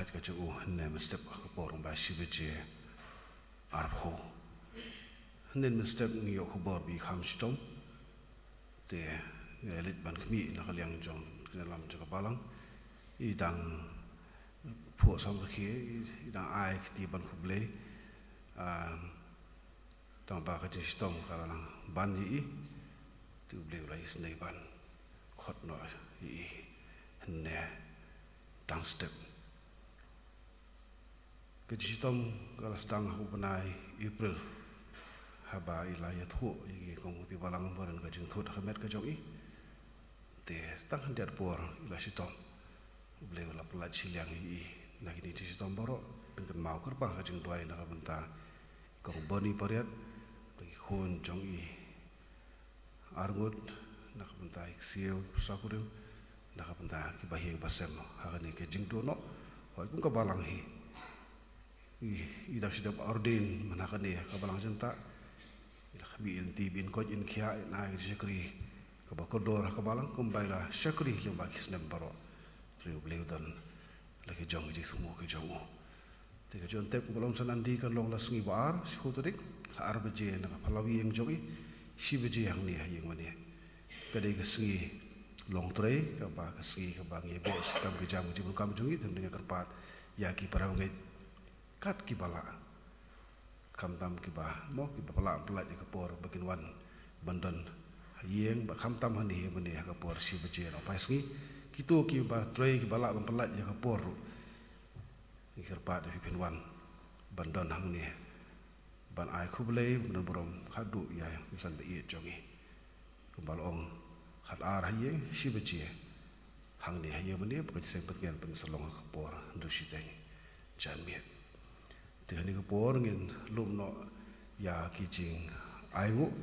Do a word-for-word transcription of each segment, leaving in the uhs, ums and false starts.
Ka jong u hynne mynstep ha ka por ba shi baje arphew. Hynne mynstep ngi ïoh khubor ba i kham shitom. Te ngi leit ban khmih na ka liang jong ka lam jong ka balang. I dang phuh samrkhie, i dang ai kti ban khublei. Ah, tang ba ka jingshitom ka la nang ban ïa i. Te U Blei u la isynei ban khot noh ïa i hynne tang step. Ka jingshitom ka la sdang ha u bnai April, haba i la ïathuh ïa ngi kum ka kti balang ba don ka jingthut ha ka met ka jong i. Te tang khyndiat por i la shitom. U Blei u la pyllait shiliang ïa i na kine ki jingshitom baroh. Pynkynmaw kyrpang ka jingduwai na ka bynta i kong Boni Pariat, da ki khun jong i arngut, na ka bynta i ksiew, i pyrsa kurim, na ka bynta kiba ïing ba sem ha kane ka jingduh noh. Hooid, kum ka balang hi, i, i dang shu dep ordain man ha kane ka balang jyntah. I la khmih, i lynti ba in koit in khiah, in ai ka jingshakri kaba kordor ha ka balang kumba i la shakri lyngba ki snem baroh. Hynrei U Blei u don la ki jong ki jingsngew ki jong u. Te ka jingtep kaba long mynsan, kan long la sngi ba ar, shiphew tarik, ha ar baje na ka phyllaw ïing jong i, shi baje hangne ha ïing mane. Ka dei ka sngi longtrei, kaba ka sngi kaba ngi beh shi kam ki jam ki jingdonkam jong i, te nga kyrpad ïa ki para bangeit kat kiba lah, khamtam kiba mo, kiba lah ban pyllait ïa ka por ba kin wan ban don ha ïing, bad khamtam hangne ïa mane ha ka por shi baje na phai sngi. Kito kiba trei, kiba lah ban pyllait ïa ka por ruh, ngi kyrpad ïa phi phin wan ban don hangne ban ai khublei, ban don burom khatduh ïa i mynsan ba ïeit jong i. Kumba la ong, khat ar ha ïing, shi baje hangne ha ïing mane, bad ka jingïaseng pyntngen pynsatlong ha ka por hynriew shiteng janmiet. Te ha kane ka por ngin lum noh ïa ki jingainguh,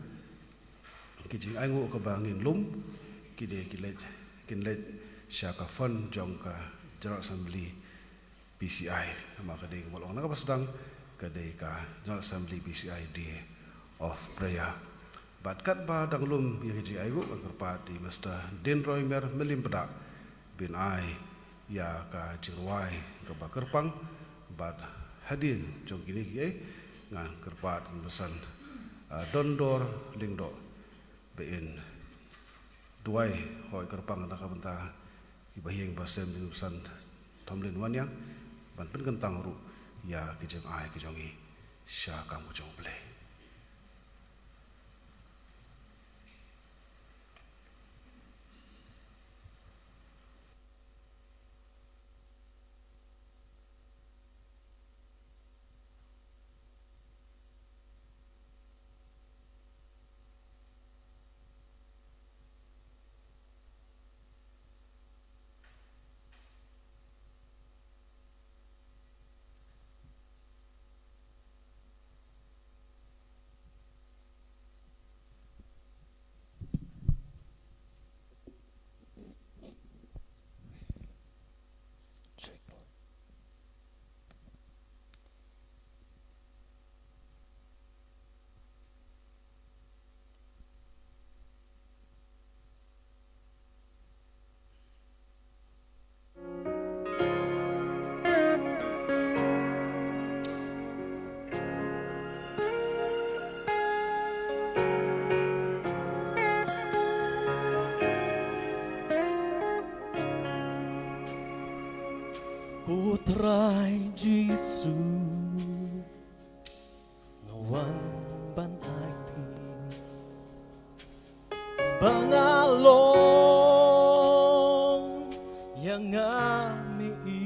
ki jingainguh kaba ngin lum, ki dei ki leit, kin leit sha ka fund jong ka General Assembly B C I, namar ka dei kumba la ong na kaba sdang, ka dei ka General Assembly B C I Day of Prayer. Bad katba dang lum ïa ki jingainguh, ngan kyrpad ïa i Mister Dinroimer Mylliempdah ban ai ïa ka jingrwai kaba kyrpang, bad hadien jong kine kiei, ngan kyrpad ïa i Mister, ah, Dondor Lyngdoh ba in duwai, hooid, kyrpang na ka bynta kiba ïing ba sem, i Mister Thomlin Wanniang, ban pynkyntang ruh ïa ki jingai ki jong i sha kam ka jong U Blei. Ko Trai Jisu, nga wan ban aiti ba nga long ïa nga me i.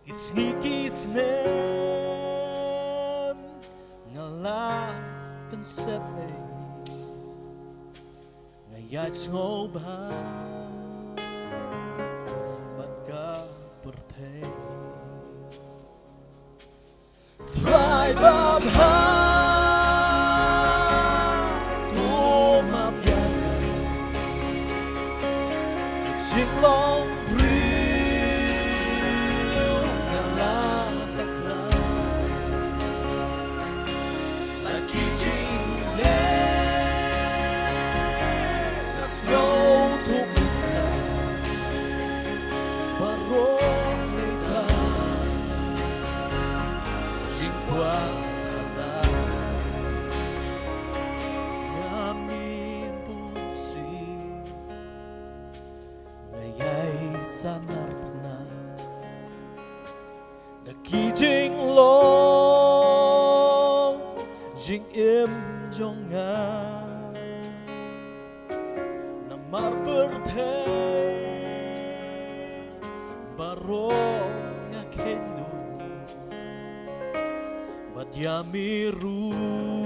Ki sngi ki snem nga la pynsep ei, nga ïa jngoh bha bad ka pyrthei. Trai babha, to map ïa nga. Jinglong briew nga la takla, la ki jingleh nga sngewthuh mynta. Ba ta narphna da ki jinglong jingim jong nga. Namar pyrthei baroh nga kheiñ noh bad ïa me ruh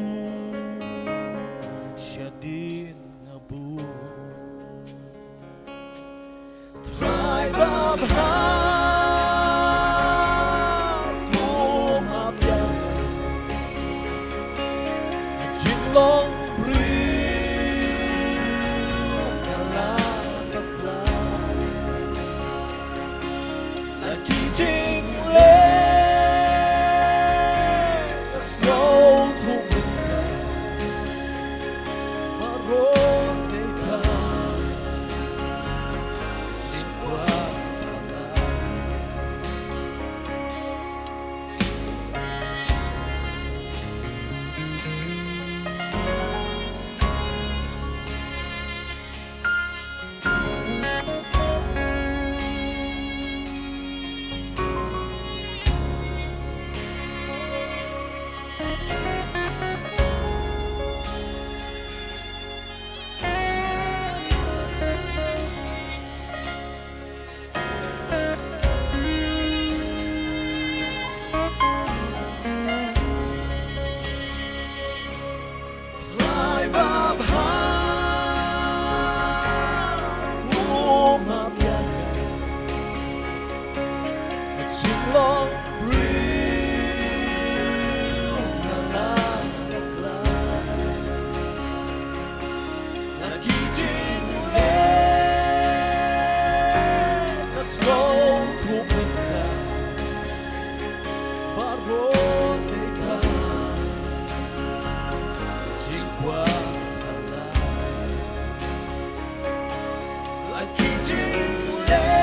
shadien nga bud. Trai babha, to ma biang, jinglong briew nga la bakla. La ki jingleh la sngewthuh mynta, baroh dei tang jingkwah phala. Trai babha, to ma biang, ka jinglong briew nga la bakla. La ki jingleh la sngewthuh mynta, baroh dei tang jingkwah phala. La ki jingleh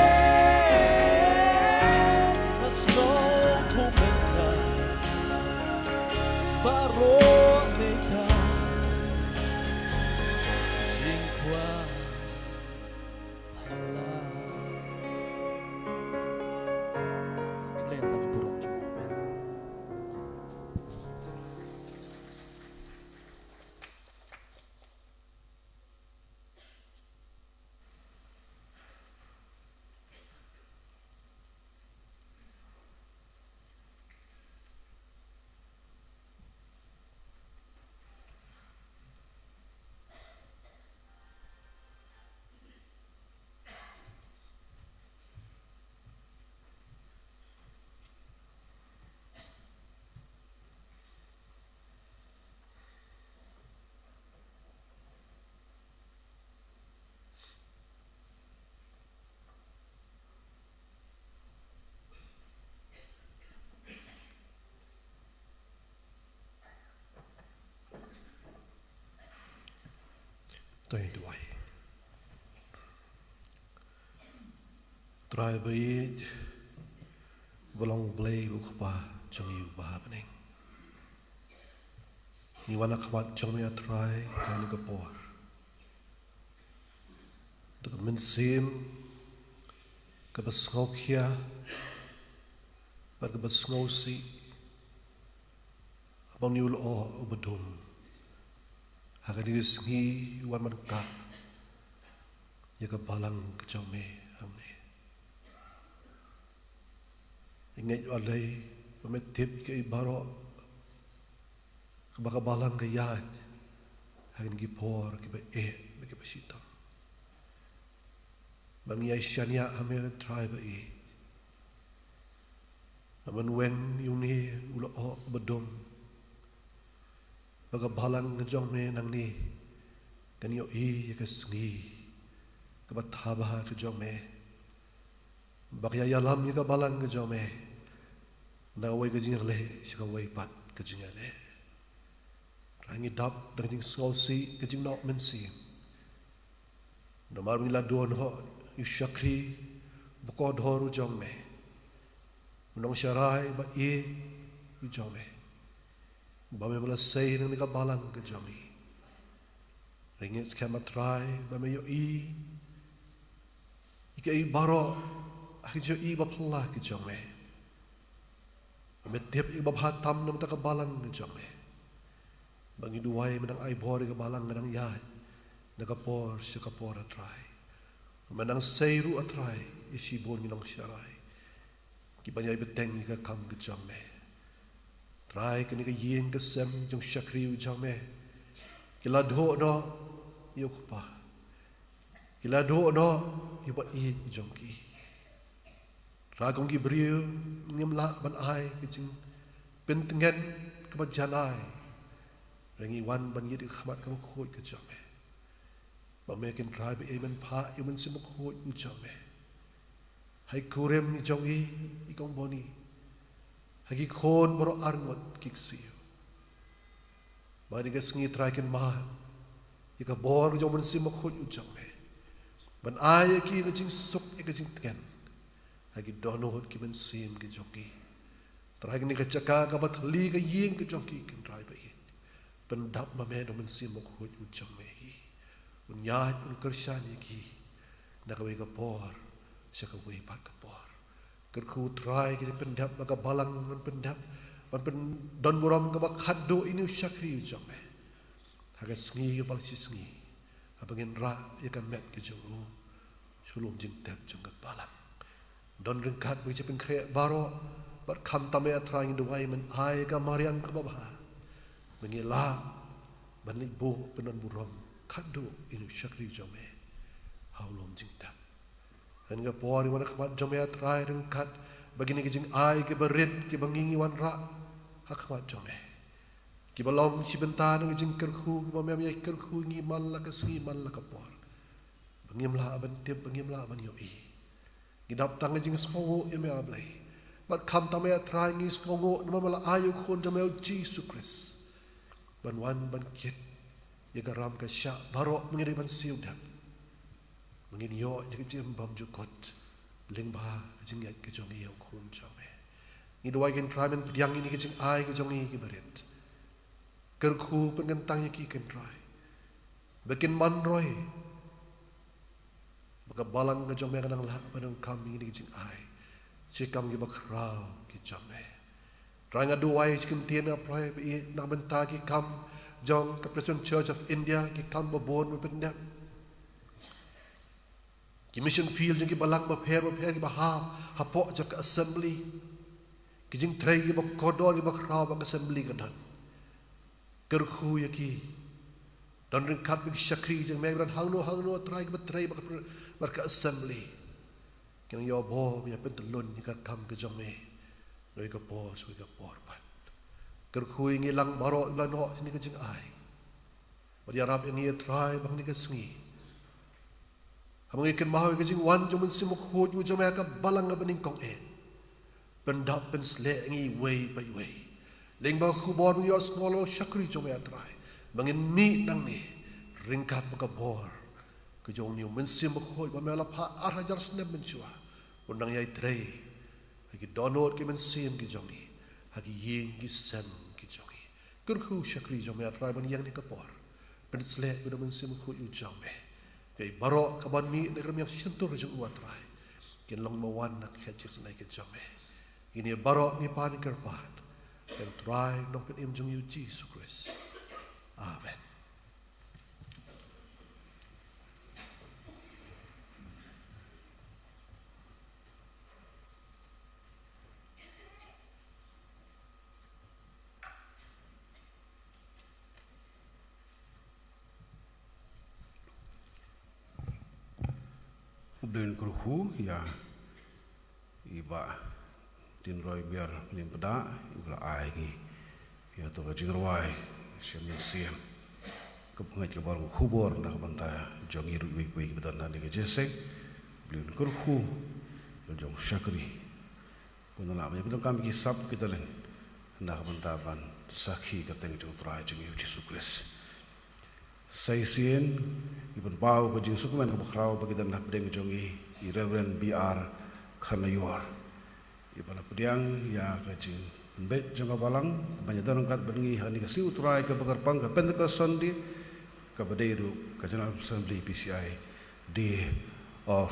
la sngewthuh mynta, baroh dei tang jingkwah phala. Khublei ïa ka burom jong U Blei. To ngin duwai. Trai baieit, ba long Blei, ba U Kpa jong ngi uba ha bneng. Ngi wan ha khmat jong me, A Trai, ha kane ka por. Da ka mynsiem kaba sngewkhia bad kaba sngewsih, ba ngi u lyoh uba dum ha kane ka sngi wan ban kah ïa ka balang ka jong me hangne. Ngi ngeit, A Blei, ba me tip ïa kiei baroh kaba ka balang ka ïaid ha kine ki por kiba eh bad kiba shitom. Ba ngi ïai shaniah ha me, Trai baieit, ba men weng ïa une u lyoh uba dum, ba ka balang ka jong me nangne kan ïohi ïa ka sngi kaba thabha ka jong me. Ba ka ïalam ïa ka balang ka jong me na kawei ka jingïaleh sha kawei pat ka jingïaleh. Trai, ngi dap da ka jingsngewsih, ka jingnoh mynsiem, namar ba ngi la don hok ïa u shakri ba kordor u jong me, u nongsharai ba ïeit u jong me, ba me la sei nangne ha ka balang ka jong ngi. Ngi ngeit skhem, A Trai, ba me ïohi ïa kiei baroh Ha ki jingïohi ba phylla ki jong me, me tip ïa ka babha tam na ka bynta ka balang ka jong me. Ba ngi duwai, me nang ai bor ïa ka balang ka nang ïaid na ka por sha ka por, A Trai. Me nang sei ruh, A Trai, ïa shibun ki nongsharai kiba ïai bteng ïa ka kam ka jong me. Trai, kane ka ïing ka sem jong u shakri u jong me, ki la duh noh ïa u kpa, ki la duh noh ïa u ba ïeit u jong ki. Trai, kum ki briew ngim lah ban ai ka jingpyntngen kaba janai, hynrei ngi wan ban ïit ha khmat kaba khuid ka jong me. Ba me kin, Trai, ba ïa men phah ïa u Mynsiem Bakhuid u jong me ha ki kurim jong i, i Kong Boni, ha ki khun baroh arngut ki ksiew. Ba ha kane ka sngi, Trai, kin mad ïa ka bor jong u Mynsiem Bakhuid u jong me ban ai ïa ki ka jingsuk, ïa ka jingtngen ha ki dohnud ki mynsiem ki jong ki. Trai, kane ka jaka kaba thylli, ka ïing ka jong ki, kin, Trai, ba ïeit, pyndap ma me da u Mynsiem Bakhuid u jong me hi. Un ïaid, un kyrshan ïa ki na kawei ka por sha kawei pat ka por. Kyrkhu, Trai, ka jingpyndep ba ka balang ban pyndep, ban pyn-, don burom kaba khadduh ïa une u shakri u jong me ha ka sngi kaba la shisngi, haba ngin rah ïa ka met ka jong u sha u lum jingtep jong ka balang. Don ryngkat bad ki jingpynkhreh baroh, bad khamtam, A Trai, ngi duwai, men ai ka mariang kaba bha ba ngin lah ban leit buh pyndon burom khadduh ïa une u shakri jong me ha u lum jingtep. Ha kane ka por, ngi wan ha khmat jong me, A Trai, ryngkat bad kine ki jingai kiba rit kiba ngi, ngi wanrah ha khmat jong me, kiba long shi bynta na ka jingkyrkhu, kiba me, me ïai kyrkhu ïa ngi man la ka sngi man la ka por, ba ngim lah ban tip, ba ngim lah ban ïohi. Ngi dap tang ka jingsngewnguh ïa me, A Blei. Bad khamtam, A Trai, ngi sngewnguh namar ba me la ai ïa u Khun jong me, U Jisu Khrist, ban wan ban kit ïa ka ram ka shah baroh ba ngi dei ban siew dep, ba ngin ïoh ïa ka jingim bymjukut lyngba ka jingngeit ka jong ngi ïa u Khun jong me. Ngi duwai, kin, Trai, men pdiang ïa kine ki jingai ki jong ngi kiba rit. Kyrkhu pynkyntang ïa ki, kin, Trai, ba kin man roi, ba ka balang ka jong me kan nang lah ban donkam ïa kine ki jingai sha ki kam kiba khraw ki jong me. Trai, nga duwai shi kyntien, A Blei, ba ïa na ka bynta ki kam jong ka Presbyterian Church of India, ki kam ba bun ba pyndep, ki mission field jong ki balang bapher bapher kiba hap hapoh jong ka assembly, ki jingtrei kiba kordor kiba khraw ba ka assembly ka don. Kyrkhu ïa ki. Don ryngkat bad ki shakri jong me ba don hangno hangno, Trai, kiba trei bad ka, bad ka assembly. Kin nang ïoh bor ban ïa pyntyllun ïa ka kam ka jong me na kawei ka por sha kawei ka por pat. Kyrkhu ïa ngi lang baroh kiba la noh ïa kine ki jingai, bad ïarap ïa ngi, A Trai, ba ha kane ka sngi, haba ngi kynmaw ïa ka jingwan jong u Mynsiem Bakhuid u jong me ha ka balang kaba nyngkong eh, pyndap pynsleh ïa ngi iwei pa iwei lyngba ka khubor ba ngi ïohsngew na u shakri jong me, A Trai, ba ngin mih nangne ryngkat bad ka bor ka jong une u Mynsiem Bakhuid ba me la phah ar hajar snem mynshuwa, un nang ïai trei ha ki dohnud ki mynsiem ki jong ngi, ha ki ïing ki sem ki jong ngi. Kyrkhu shakri jong me, A Trai, ban ïeng ha kane ka por, pynsleh ïa une u Mynsiem Bakhuid u jong me, ïa baroh kiban mih na ka rmiang shyntur jong u, A Trai, kin long kiba wan na ka khet jingisynei ka jong me. Ïa kine baroh ngi pan ngi kyrpad ha ka kyrteng u Trai Nongpynim jong ngi, U Jisu Khrist. Amen. U Blei un kyrkhu ïa i Bah Tynroi Biar Lyngpda, iba la ai ngi ïa kato ka jingrwai sha mynsiem, kaba ngeit kaba long khubor na ka bynta jong ngi ruh iwei pa iwei kiba don ha kane ka jingïaseng. U Blei un kyrkhu ïa la jong u shakri, ba un lah ban ïa pyndonkam ïa ki sap ki talent na ka bynta ban sakhi ïa ka kyrteng jong u Trai jong ngi U Jisu Khrist. Sa shisien ngi pynpaw ka jingsngewkmen kaba khraw ba ki don ha pdeng jong ngi, i Reverend B R Kharnaior, iba la pdiang ïa ka jingpynbeit jong ka balang ban ïadon ryngkat bad ngi ha kane ka Sngi U Trai kaba kyrpang, ka Pentecost Sunday, kaba dei ruh ka General Assembly P C I Day of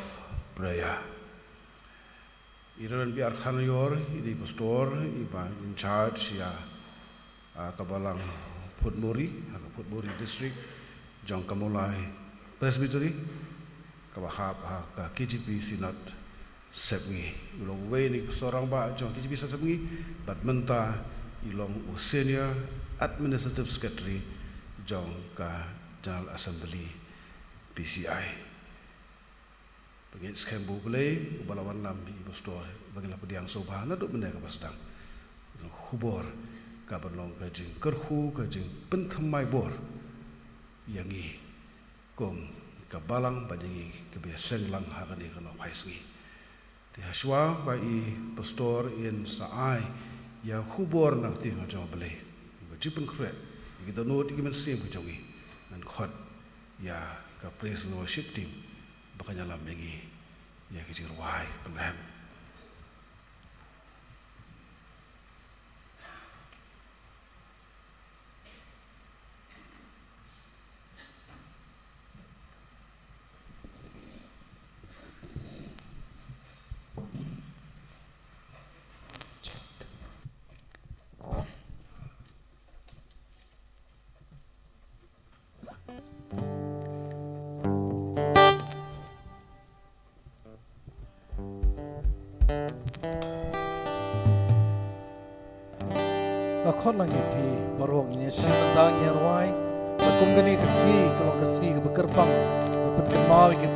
Prayer. I Reverend B R Khanaior, i dei i pastor, i ba in charge ïa, ah, ka balang Phutmori, ha ka Phutmori district, jong ka Mawlai Presbytery, kaba hap ha ka K J P Synod Sepngi. U long uwei na ki pastor rangbah jong K J P Synod Sepngi, bad mynta i long u senior administrative secretary jong ka General Assembly P C I. Ba ngeit skhem ba U Blei uba la wanlam ïa i pastor ba ngi la pdiang sngewbha naduh mynne kaba sdang. Khubor kaban long ka jingkyrkhu, ka jingpynthymmai bor ïa ngi kum ka balang bad ïa ngi kiba ïaseng lang ha kane ka nohphai sngi. Te hashwa ba i pastor in sa ai ïa khubor na ka ktien jong U Blei, ba jingpynkhreh ïa ki dohnud, ïa ki mynsiem ka jong ngi, ngan khot ïa ka praise and worship team ba kan ïalam ïa ngi ïa ki jingrwai pynrem. Nga khot lang ïa phi baroh, ngin ïa shim bynta, ngin ïa rwai. Bad kum kane ka sngi ka long ka sngi kaba kyrpang, ba pynkynmaw ïa ki,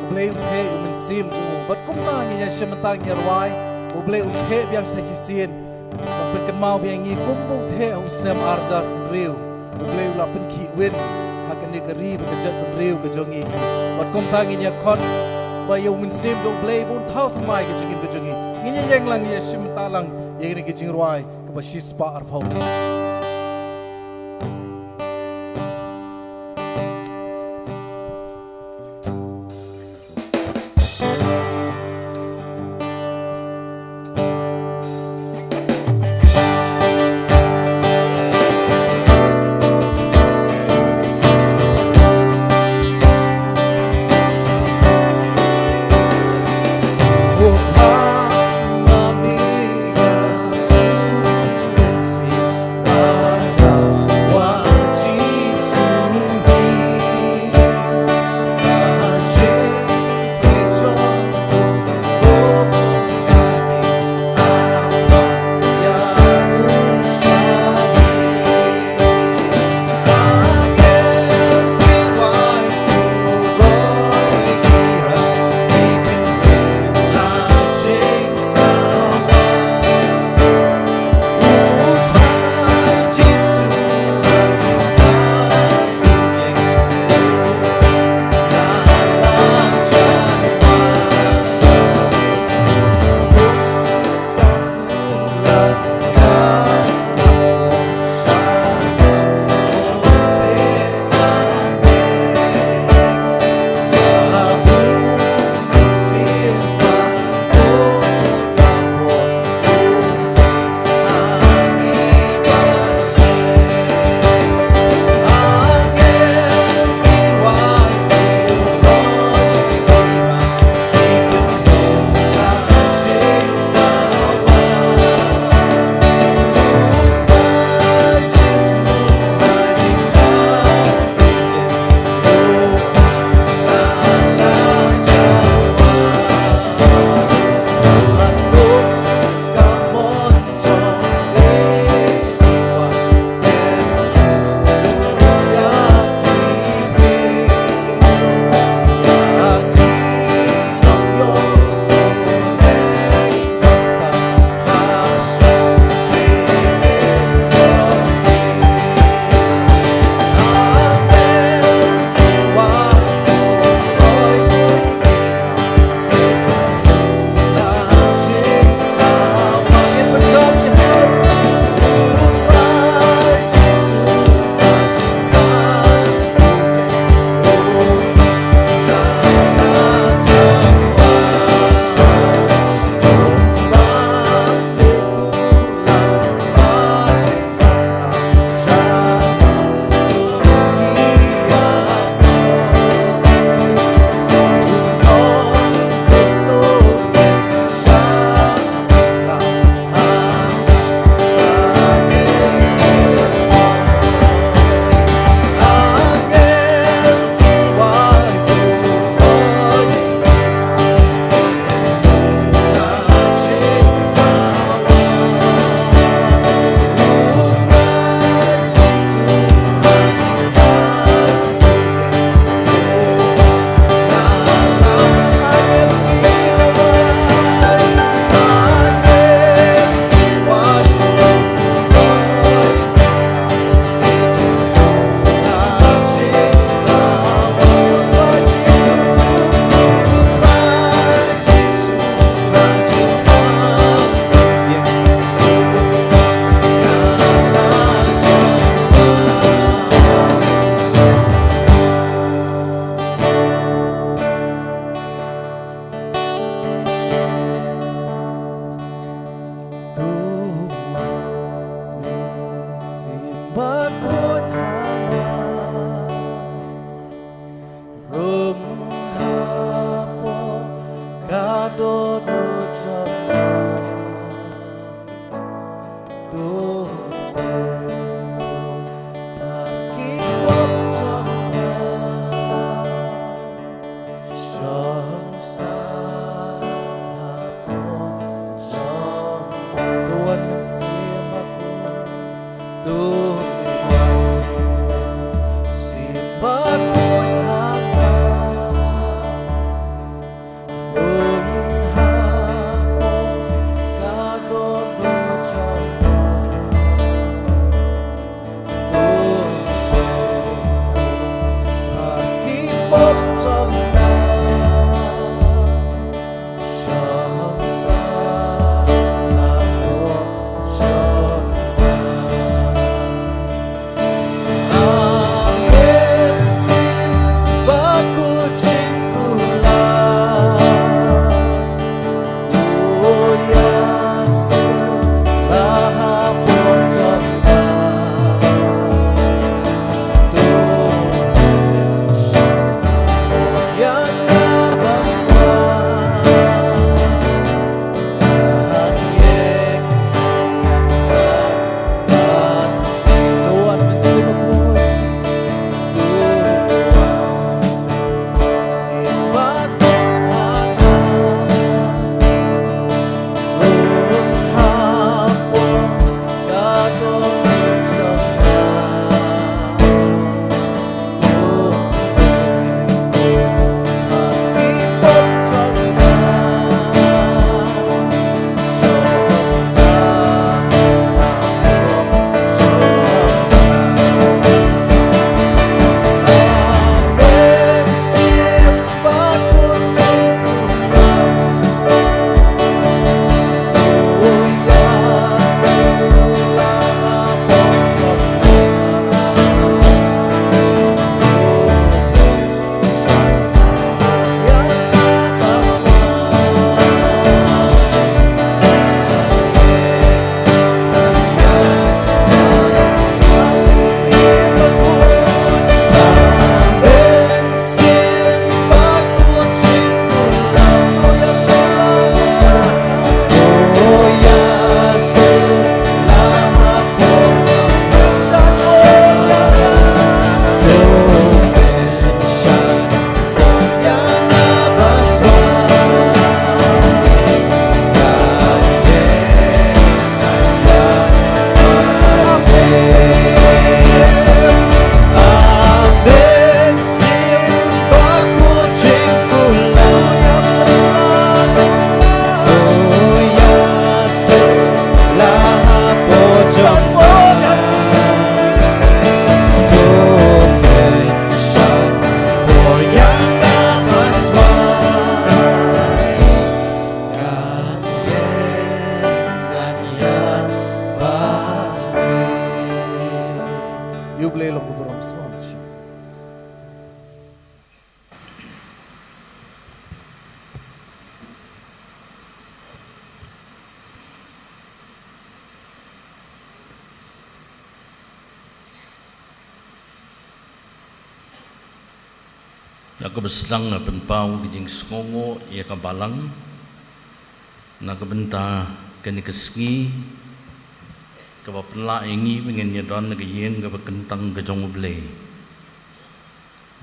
U Blei u theh ïa u mynsiem jong u. Bad kumta ngin ïa shim bynta, ngin ïa rwai, U Blei u theh biang sa shisien. Bad pynkynmaw biang ïa ngi kumba u theh ha u snem ar hajar hynriew. U Blei u la pynkhih win ha kane ka ri bad ka jaitbynriew ka jong ngi. Bad kumta ngin ïa khot ba ïa u mynsiem jong U Blei ba un thaw thymmai ka jingim ka jong ngi. Ngin ïa ïeng lang, ngin ïa shim bynta lang ïa kane ka jingrwai kaba shispah arphew. Ïa U Blei long ka burom sngewbha. Ïa kaba sdang nga pynpaw ka jingsngewnguh ïa ka balang na ka bynta kane ka sngi kaba pynlah ïa ngi ba ngin ïa don ha ka ïing kaba kyntang ka jong U Blei,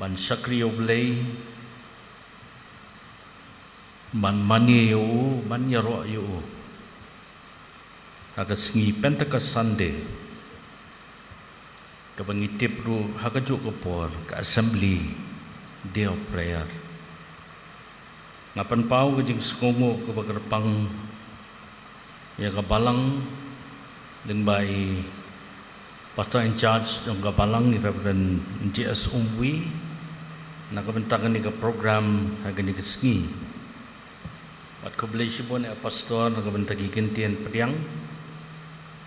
ban shakri ïa U Blei, ban mane ïa u, ban ïaroh ïa u ha ka sngi Pentecost Sunday, kaba ngi tip ruh ha kajuh ka por ka Assembly Day of Prayer. Nga pynpaw ka jingsngewnguh kaba kyrpang ïa ka balang, lyngba i Pastor in charge jong ka balang, i Reverend J S Umwi, na ka bynta kane ka program ha kane ka sngi. Bad khublei shibun ïa Pastor na ka bynta ki kyntien pdiang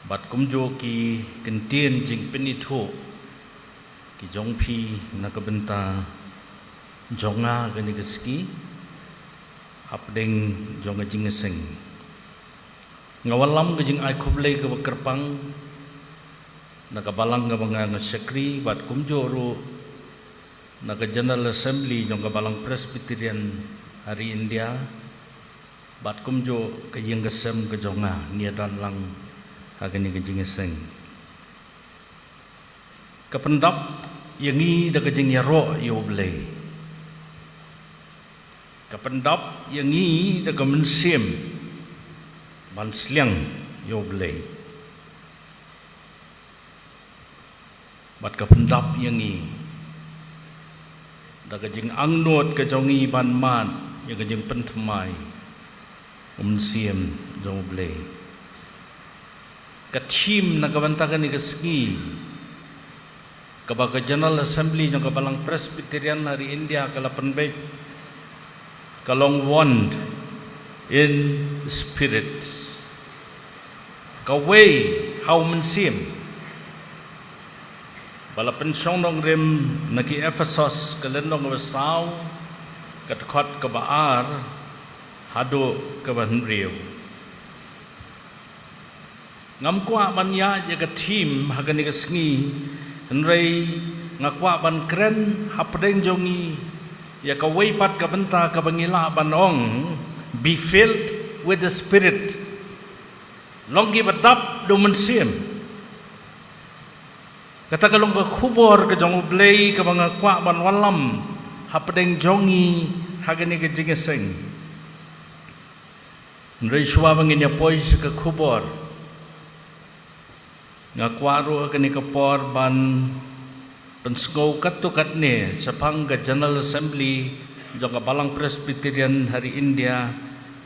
bad kumjuh ki kyntien jingpynithuh ki jong phi na ka bynta jong nga kane ka sngi hapdeng jong ka jingïaseng. Nga wallam ka jingai khublei kaba kyrpang na ka balang kaba nga nga shakri bad kumjuh ruh na ka General Assembly jong ka Balang Presbyterian ha ri India, Bad kumjuh ka ïing ka sem ka jong nga ngi ïa don lang ha kane ka jingïaseng. Ka pyndap ïa ngi da ka jingïaroh ïa U Blei. Ka pyndap ïa ngi da ka mynsiem ban sliang ïa U Blei. Bad ka pyndap ïa ngi da ka jingangnud ka jong ngi ban mad ïa ka jingpynthymmai u mynsiem jong U Blei. Ka theme na ka bynta kane ka sngi kaba ka General Assembly jong ka Balang Presbyterian ha ri India ka la pynbeit ka long One in Spirit. Kawei ha u mynsiem. Ba la pynshong nongrim na ki Ephesos ka lynnong kaba saw, ka dkhot kaba ar haduh kaba hynriew. Ngam kwah ban ïaid ïa ka theme ha kane ka sngi, hynrei nga kwah ban kren hapdeng jong ngi ïa kawei pat ka bynta kaba ngi lah ban ong, be filled with the Spirit. Long kiba dap da u mynsiem. Kata ka long ka khubor ka jong U Blei kaba nga kwah ban wallam hapdeng jong ngi ha kane ka jingïaseng. Hynrei shuwa ba ngin ïa poi sha ka khubor, nga kwah ruh ha kane ka por ban pynsngew katto katne shaphang ka General Assembly jong ka Balang Presbyterian ha ri India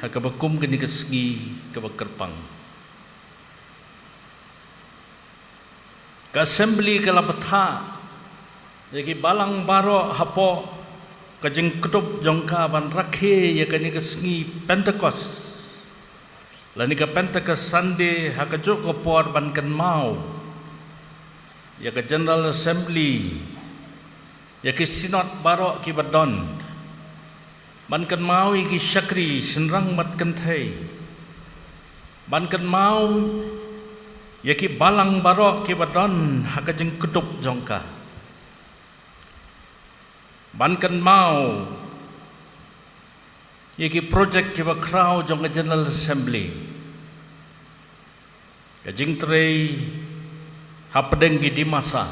ha kaba kum kane ka sngi kaba kyrpang. Ka Assembly ka la bthah ïa ki balang baroh hapoh ka jingkdup jong ka ban rakhe ïa kane ka sngi Pentecost lane ka Pentecost Sunday ha kajuh ka por ban kynmaw ïa ka General Assembly, ïa ki Synod baroh kiba don, ban kynmaw ïa ki shakri shynrang bad kynthei, ban kynmaw ïa ki balang baroh kiba don ha ka jingkdup jong ka, ban kynmaw ïa ki projek kiba khraw jong ka General Assembly, ka jingtrei hapdeng ki dimasa,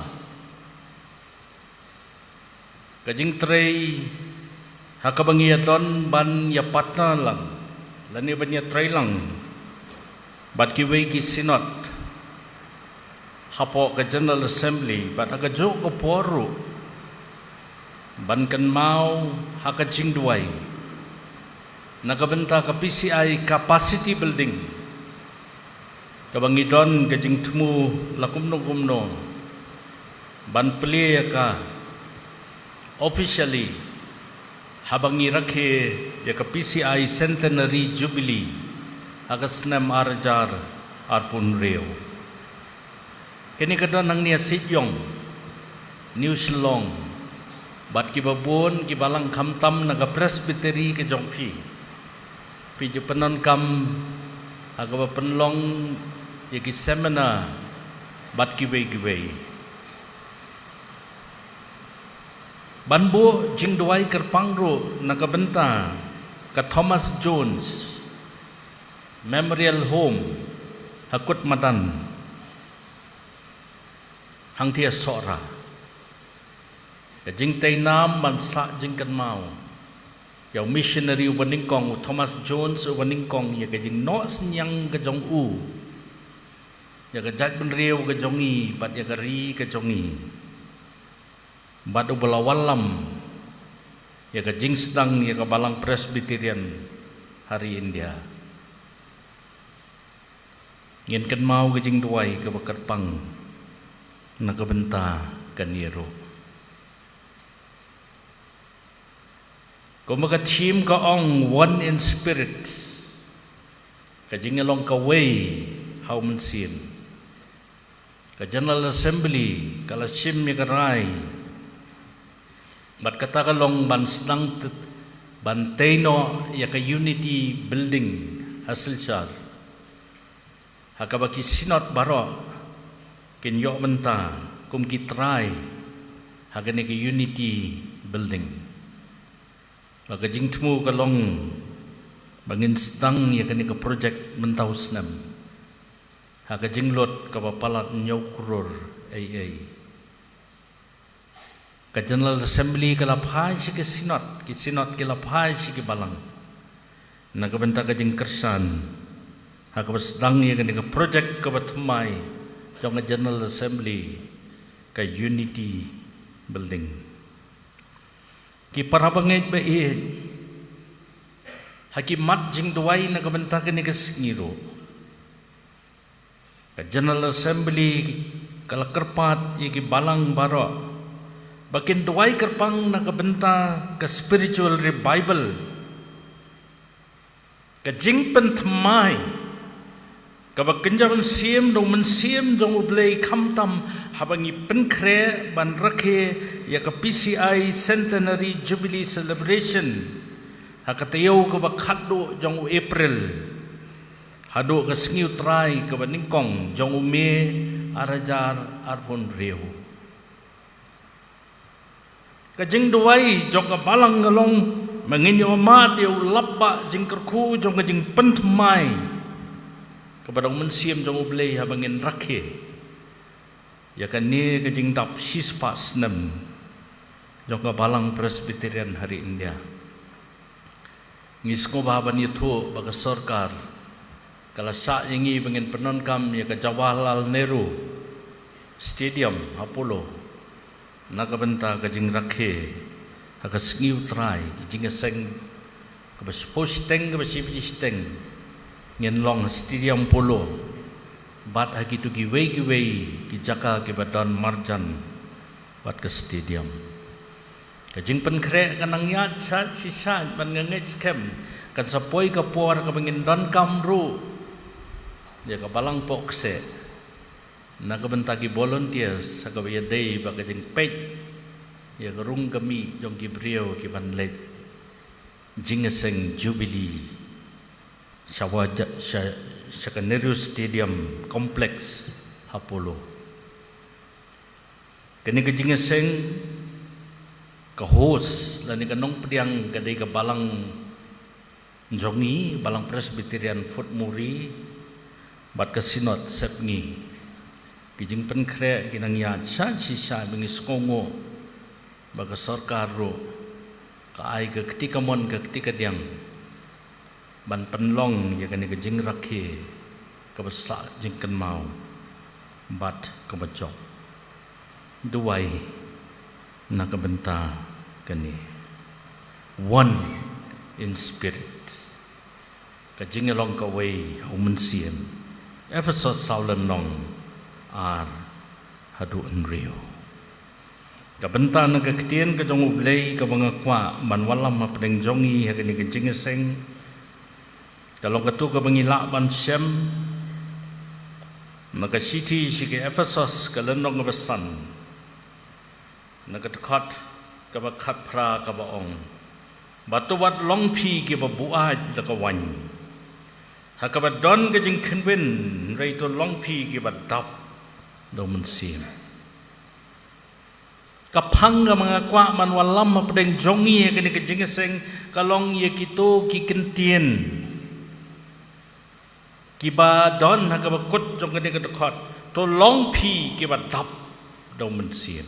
ka jingtrei ha kaba ngi ïa don ban ïa partner lang lane ban ïa trei lang bad kiwei ki Synod hapoh ka General Assembly bad ha kajuh ka por ruh ban kynmaw ha ka jingduwai na ka bynta ka P C I capacity building, kaba ngi don ka jingthmu la kumno kumno ban plie ïa ka officially haba ngi rakhe ïa ka P C I Centenary Jubilee ha ka snem ar hajar arphew hynriew. Kane ka don hangne ha Sejong, New Shillong, bad kiba bun ki balang khamtam na ka Presbytery ka jong phi. Phi ju pyndonkam ha kaba pynlong ïa ki seminar bad kiwei kiwei. Ban buh jingduwai kyrpang ruh na ka bynta ka Thomas Jones Memorial Home ha Kutmadan, hangtei ha Sohra. Ka jingtei nam ban sah jingkynmaw ïa u missionary uba nyngkong, u Thomas Jones uba nyngkong, ïa ka jingnoh synñiang ka jong u ïa ka jaitbynriew ka jong ngi bad ïa ka ri ka jong ngi, bad uba la wallam ïa ka jingsdang ïa ka Balang Presbyterian ha ri India. Ngin kynmaw ka jingduwai kaba kyrpang na ka bynta kane ruh. Kumba ka theme ka ong, One in Spirit, ka jingïalong kawei ha u Mynsiem. Ka General Assembly ka la shim ïa ka rai bad kata ka long ban sdang t-, ban tei noh ïa ka Unity Building ha Silchar, ha kaba ki Synod baroh kin ïoh bynta kum ki trai ha kane ka Unity Building. Ba ka jingthmu ka long Ba ngin sdang ïa kane ka projek mynta u snem ha ka jinglut kaba palat hynñiew klur ei ei. Ka General Assembly ka la phai sha ki synod, ki synod ki la phai sha ki balang na ka bynta ka jingkyrshan ha kaba sdang ïa kane ka projek kaba thymmai jong ka General Assembly, ka Unity Building. Ki para bangeit ba ïeit, ha ki mat jingduwai na ka bynta kane ka sngi ruh, ka General Assembly ka la kyrpad ïa ki balang baroh ba kin duwai kyrpang na ka bynta ka spiritual revival, ka jingpynthymmai kaba kynja mynsiem da u Mynsiem jong U Blei, khamtam haba ngi pynkhreh ban rakhe ïa ka P C I Centenary Jubilee Celebration ha ka taïew kaba khatduh jong u April haduh ka sngi U Trai kaba nyngkong jong u May arhajar arphew hynriew. Ka jingduwai jong ka balang ka long ba ngin ïoh mad ïa u lapbah jingkyrkhu jong ka jingpynthymmai kaba da u Mynsiem jong U Blei haba ngin rakhe ïa kane ka jingdap shispah snem jong ka Balang Presbyterian ha ri India. Ngi sngewbha ban ïathuh ba ka sorkar ka la shah ïa ngi ba ngin pyndonkam ïa ka Jawaharlal Nehru Stadium ha Polo na ka bynta ka jingrakhe ha ka sngi U Trai, ka jingïaseng kaba shiphew shiteng, kaba shi baje shiteng ngin long ha Stadium Polo bad ha kito kiwei kiwei ki jaka kiba don marjan bad ka stadium. Ka jingpynkhreh ka nang ïaid shait shi shait bad nga ngeit skhem kan sa poi ka por kaba ngin donkam ruh ïa ka Balang Pohkseh na ka bynta ki volunteers ha kaba ïadei bad ka jingpeit ïa ka rung ka mih jong ki briew ki ban leit jingïaseng Jubilee sha wa ja-, sha, sha ka Nehru Stadium Complex ha Polo. Kane ka jingïaseng, ka host lane ka nongpdiang ka dei ka balang jong ngi, Balang Presbyterian Fort Murray bad ka Synod Sepngi. Ki jingpynkhreh ki nang ïaid shait shi shait ba ngi sngewnguh ba ka sorkar ruh ka ai ka kti kamon ka kti kadiang ban pynlong ïa kane ka jingrakhe kaba sah jingkynmaw bad kaba jop. Duwai na ka bynta kane. One in spirit. Ka jingïalong kawei ha u Mynsiem. Ephesos saw lynnong ar haduh hynriew. Ka bynta na ka ktien ka jong U Blei kaba nga kwah ban wallam hapdeng jong ngi ha kane ka jingïaseng ka long kato kaba ngi lah ban shem na ka shithi sha ki Ephesos ka lynnong kaba san, na ka dkhot kaba khatphra kaba ong, bad to wat long phi kiba buaid da ka waiñ ha kaba don ka jingkhynwin, hynrei to long phi kiba dap da u Mynsiem. Ka phang kaba nga kwah ban wallam hapdeng jong ngi ha kane ka jingïaseng ka long ïa kito ki kyntien kiba don ha kaba kut jong kane ka dkhot, to long phi kiba dap da u Mynsiem.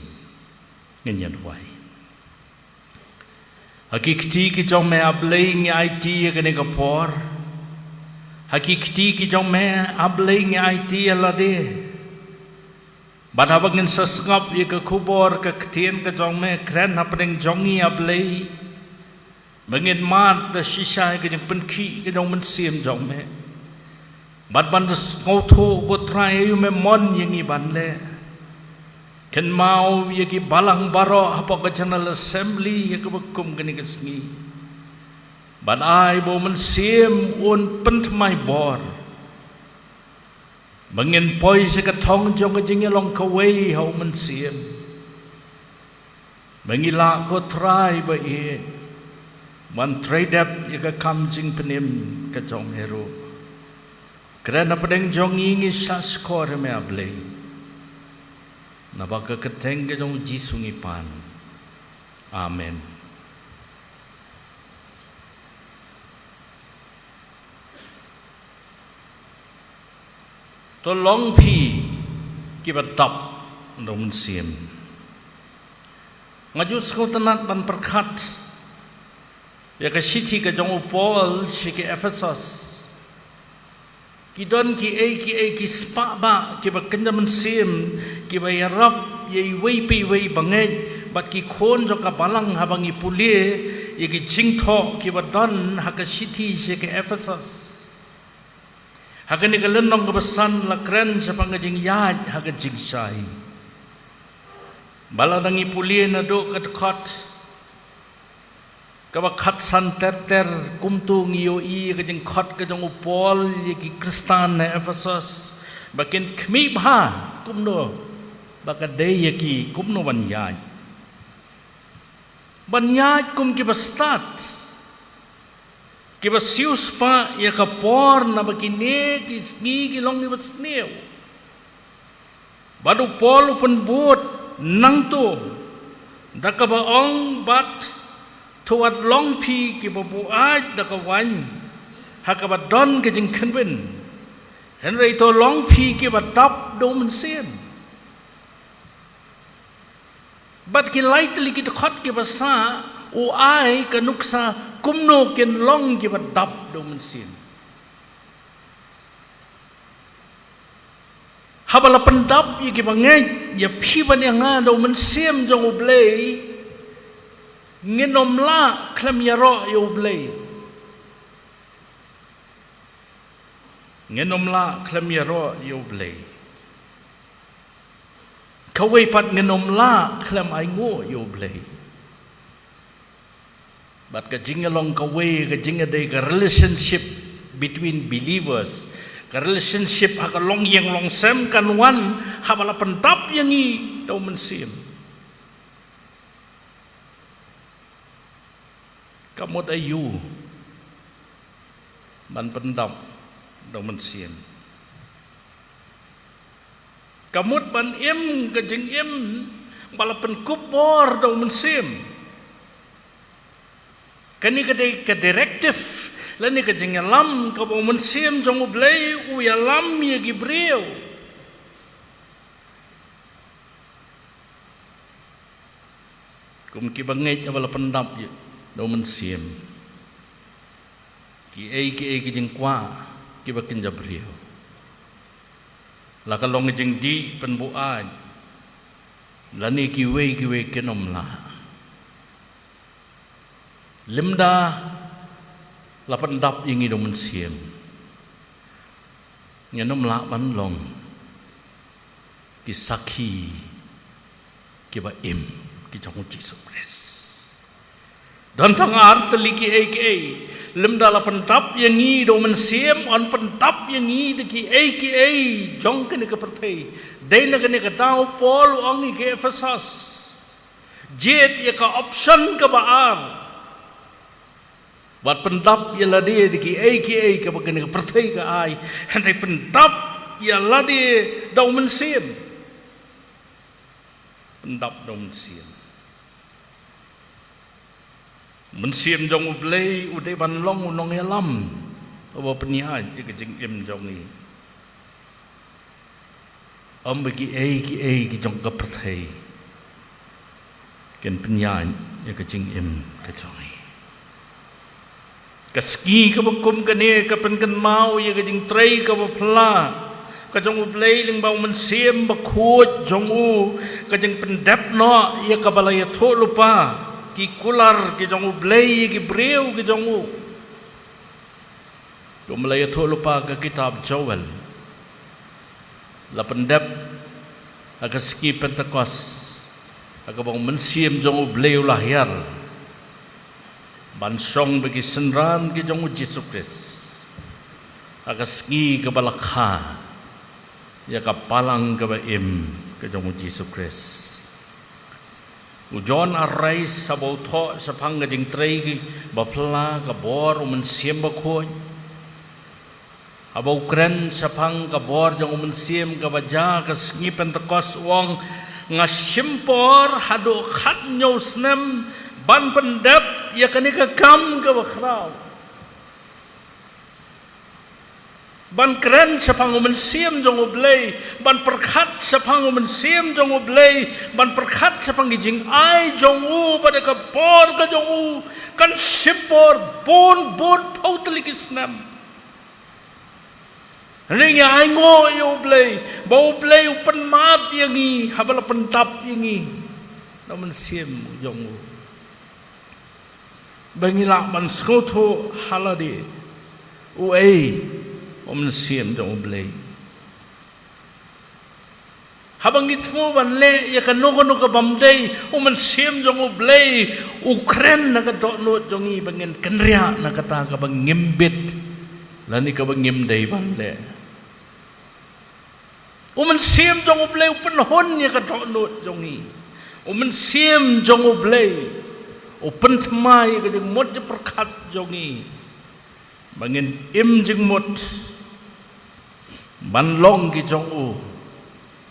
Ngin ïa duwai. Ha ki kti ki jong me, A Blei, ngi aiti ïa kane ka por. Ha ki kti ki jong me, A Blei, ngi aiti ïa lade. Bad haba ngin sa sngap ïa ka khubor ka ktien ka jong me, kren hapdeng jong ngi, A Blei, ba ngin mad da shisha ïa ka jingpynkhih ka jong u Mynsiem jong me. Bad ban da sngewthuh, ko Trai, aïu me mon ïa ngi ban leh. Kynmaw ïa ki balang baroh hapoh ka General Assembly ïa kaba kum kane ka sngi. Bad ai ba u Mynsiem un pynthymmai bor ba ngin poi sha ka thong jong ka jingïalong kawei ha u Mynsiem, ba ngi lah, ko Trai ba ïeit, ban trei dep ïa ka kam jingpynim ka jong me ruh. Kren hapdeng jong ngi, ngi shahshkor ïa me, A Blei. Naba ka kyrteng ka jong u Jisu ngi pan. Amen. To long phi kiba dap da u Mynsiem. Nga ju sngewtynnat ban pyrkhat ïa ka shithi ka jong u Paul sha ki Ephesos. Ki don kiei kiei ki spah bah kiba kynja mynsiem, kiba ïarap ïa iwei pa iwei bangeit bad ki khun jong ka balang haba ngi pule ïa ki jingthoh kiba don ha ka shithi sha ki Ephesos. Ha kane ka lynnong kaba san la kren shaphang ka jingïaid ha ka jingshai. Ba lada ngi pule naduh ka dkhot kaba khatsan ter ter, kumto ngi ïohi ïa ka jingkhot ka jong u Paul ïa ki Khristan na Ephesos ba kin khmih bha kumno ba ka dei ïa ki kumno ban ïaid. Ban ïaid kum kiba stad, kiba siewspah ïa ka por, naba kine ki sngi ki long kiba sniew. Bad u Paul u pynbud nangto da kaba ong, bad to wat long phi kiba buaid da ka waiñ ha kaba don ka jingkhynbin, hynrei to long phi kiba dap da u Mynsiem. Bad ki lai tylli ki dkhot kiba sah u ai ka nuksa kumno kin long kiba dap da u Mynsiem. Haba la pyndap ïa kiba ngeit, ïa phi bad ïa nga, da u Mynsiem jong u Blei, ngin ym lah khlem ïaroh ïa u Blei. Ngin ym lah khlem ïaroh ïa u Blei. Kawei pat, ngin ym lah khlem ainguh ïa u Blei. Bad ka jingïalong kawei, ka jingïadei, ka relationship between believers, ka relationship ha ka longïing longsem kan wan haba la pyndap ïa ngi da u Mynsiem. Ka mut aïu ban pyndap da u Mynsiem? Ka mut ban im ka jingim ba la pynkup bor da u Mynsiem. Kane ka dei ka directive lane ka jingïalam kaba u Mynsiem jong u Blei u ïalam ïa ki briew. Kum kiba ngeit, haba la pyndap ïa da u Mynsiem, kiei kiei ki jingkwah kiba kynja briew, la ka long ka jingdih pynbuaid lane kiwei kiwei, kin ym lah. Lymda la pyndap ïa ngi da u Mynsiem, ngin ym lah ban long ki sakhi kiba im ki jong u Jisu Khrist. Don tang ar tylli kiei kiei. Lymda la pyndap ïa ngi da u Mynsiem, yn pyndap ïa ngi da kiei kiei jong kane ka pyrthei. Dei na kane ka daw u Paul u ong ïa ki Ephesos. Jied ïa ka option kaba ar. Wat pyndap ïa lade da kiei kiei kaba kane ka pyrthei ka ai. Hynrei pyndap ïa lade da u Mynsiem. Pyndap da u Mynsiem. Mynsiem jong u Blei u dei ban long u nongïalam uba pynïaid ïa ka jingim jong ngi. Ym ba kiei kiei ki jong ka pyrthei kin pynïaid ïa ka jingim ka jong ngi. Ka sngi kaba kum kane ka pynkynmaw ïa ka jingtrei kaba phylla ka jong u Blei lyngba u Mynsiem Bakhuid jong u, ka jingpyndep noh ïa kaba la ïathuh lypa ki kular ki jong u Blei ïa ki briew ki jong u. Kumba la ïathuh lypa ka kitab Joel, la pyndep ha ka sngi Pentekost ha kaba u Mynsiem jong u Blei u la hiar ban shong bad ki synran ki jong u Jisu Khrist ha ka sngi kaba la kha ïa ka Balang kaba im ka jong u Jisu Khrist. U John Arais haba u thoh shaphang ka jingtrei kaba phylla ka bor u Mynsiem Bakhuid, haba u kren shaphang ka bor jong u Mynsiem kaba jia ka sngi Pentekost u ong, nga shim por haduh khathynñiew snem ban pyndep ïa kane ka kam kaba khraw. Ban kren shaphang u Mynsiem jong U Blei, ban pyrkhat shaphang u Mynsiem jong U Blei, ban pyrkhat shaphang ki jingai jong u, bad ka bor ka jong u, kan shim bor bun bun phew tylli ki snem. Hynrei ngi ainguh ïa U Blei, ba U Blei u pynmap ïa ngi, haba la pyndap ïa ngi da u Mynsiem jong u. Ba ngi lah ban sngewthuh ha lade uei u Mynsiem jong U Blei. Haba ngi thmu ban leh ïa kano kano ka bym dei, u Mynsiem jong U Blei u kren na ka dohnud jong ngi ba ngin kynriah na kata kaba ngim bit lane kaba ngim dei ban leh. U Mynsiem jong U Blei u pynhun ïa ka dohnud jong ngi. U Mynsiem jong U Blei u pynthymmai ïa ka jingmut jingpyrkhat jong ngi, ba ngin im jingmut ban long ki jong u,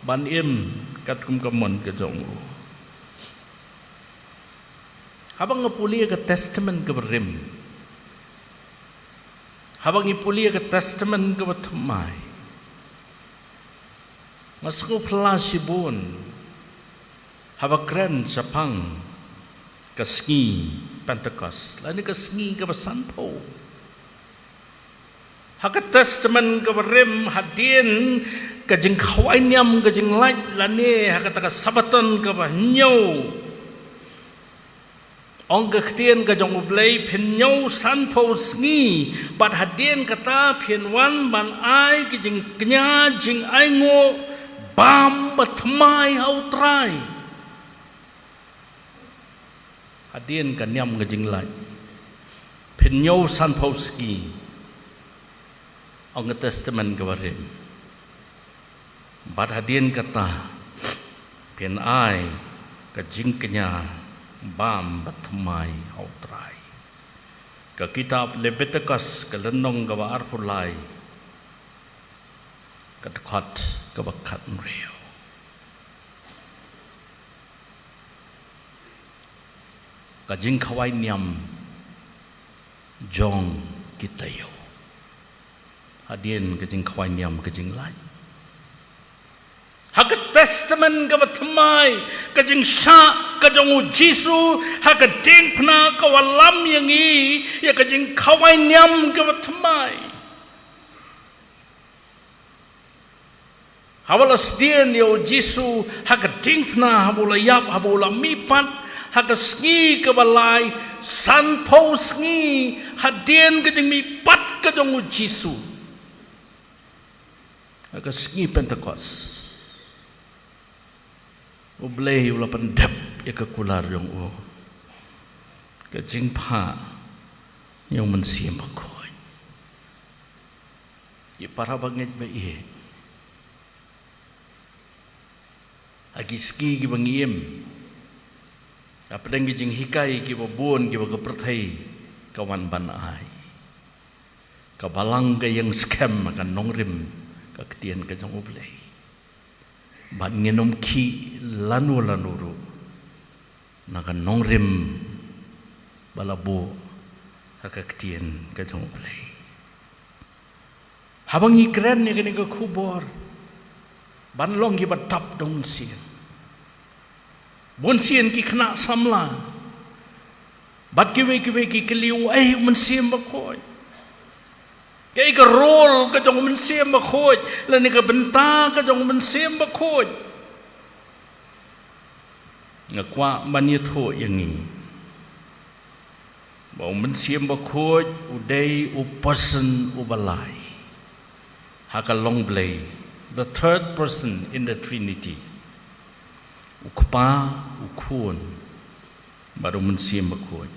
ban im katkum ka mon ka jong u. Haba nga pule ïa ka Testament kaba rim, haba ngi pule ïa ka Testament kaba thymmai, nga sngewphylla shibun haba kren shaphang ka sngi Pentekost lane ka sngi kaba sanphew. Ha ka Testament kaba rim, hadien ka jingkhawai niam ka jinglait lane ha kata ka Sabbaton kaba hynñiew, ong ka ktien ka jong U Blei, phin ñiew sanphew sngi, bad hadien kata phin wan ban ai ki jingkñia jingainguh bam bad thymmai ha U Trai. Hadien ka niam ka jinglait phin ñiew sanphew sngi, ong ka Testament kaba rim. Bad hadien kata phin ai ka jingkñia bam bad thymmai ha U Trai. Ka kitab Leviticus ka lynnong kaba arphew lai, ka dkhot kaba khathynriew. Ka jingkhawai niam jong ki taïew. Hadien ka jingkhawai niam ka jinglait, ha ka Testament kaba thymmai, ka jingshah ka jong U Jisu ha ka diengphna ka wallam ïa ngi ïa ka jingkhawai niam kaba thymmai. Haba la sdien ïa U Jisu ha ka diengphna, haba u la ïap, haba u la mihpat, ha ka sngi kaba lai, sanphew sngi hadien ka jingmihpat ka jong U Jisu, ha ka sngi Pentekost, U Blei u la pyndep ïa ka kular jong u, ka jingphah ïa U Mynsiem Bakhuid. Ki para bangeit ba ïeit, ha ki sngi kiba ngi im, hapdeng ki jinghikai kiba bun kiba ka pyrthei ka wan ban ai, ka balang ka ïeng skhem ha ka nongrim ka ktien ka jong U Blei. Bad ngin ym khih lano lano ruh na ka nongrim ba la buh ha ka ktien ka jong U Blei. Haba ngi kren ïa kane ka khubor ban long kiba dap da U Mynsiem, bun sien ki khynnah samla bad kiwei kiwei ki kylli, uei U Mynsiem Bakhuid? Kaei ka role ka jong U Mynsiem Bakhuid lane ka bynta ka jong U Mynsiem Bakhuid? Nga kwah ban ïathuh ïa ngi ba U Mynsiem Bakhuid u dei u person uba lai ha ka long Blei, the third person in the Trinity. U Kpa, U Khun bad U Mynsiem Bakhuid.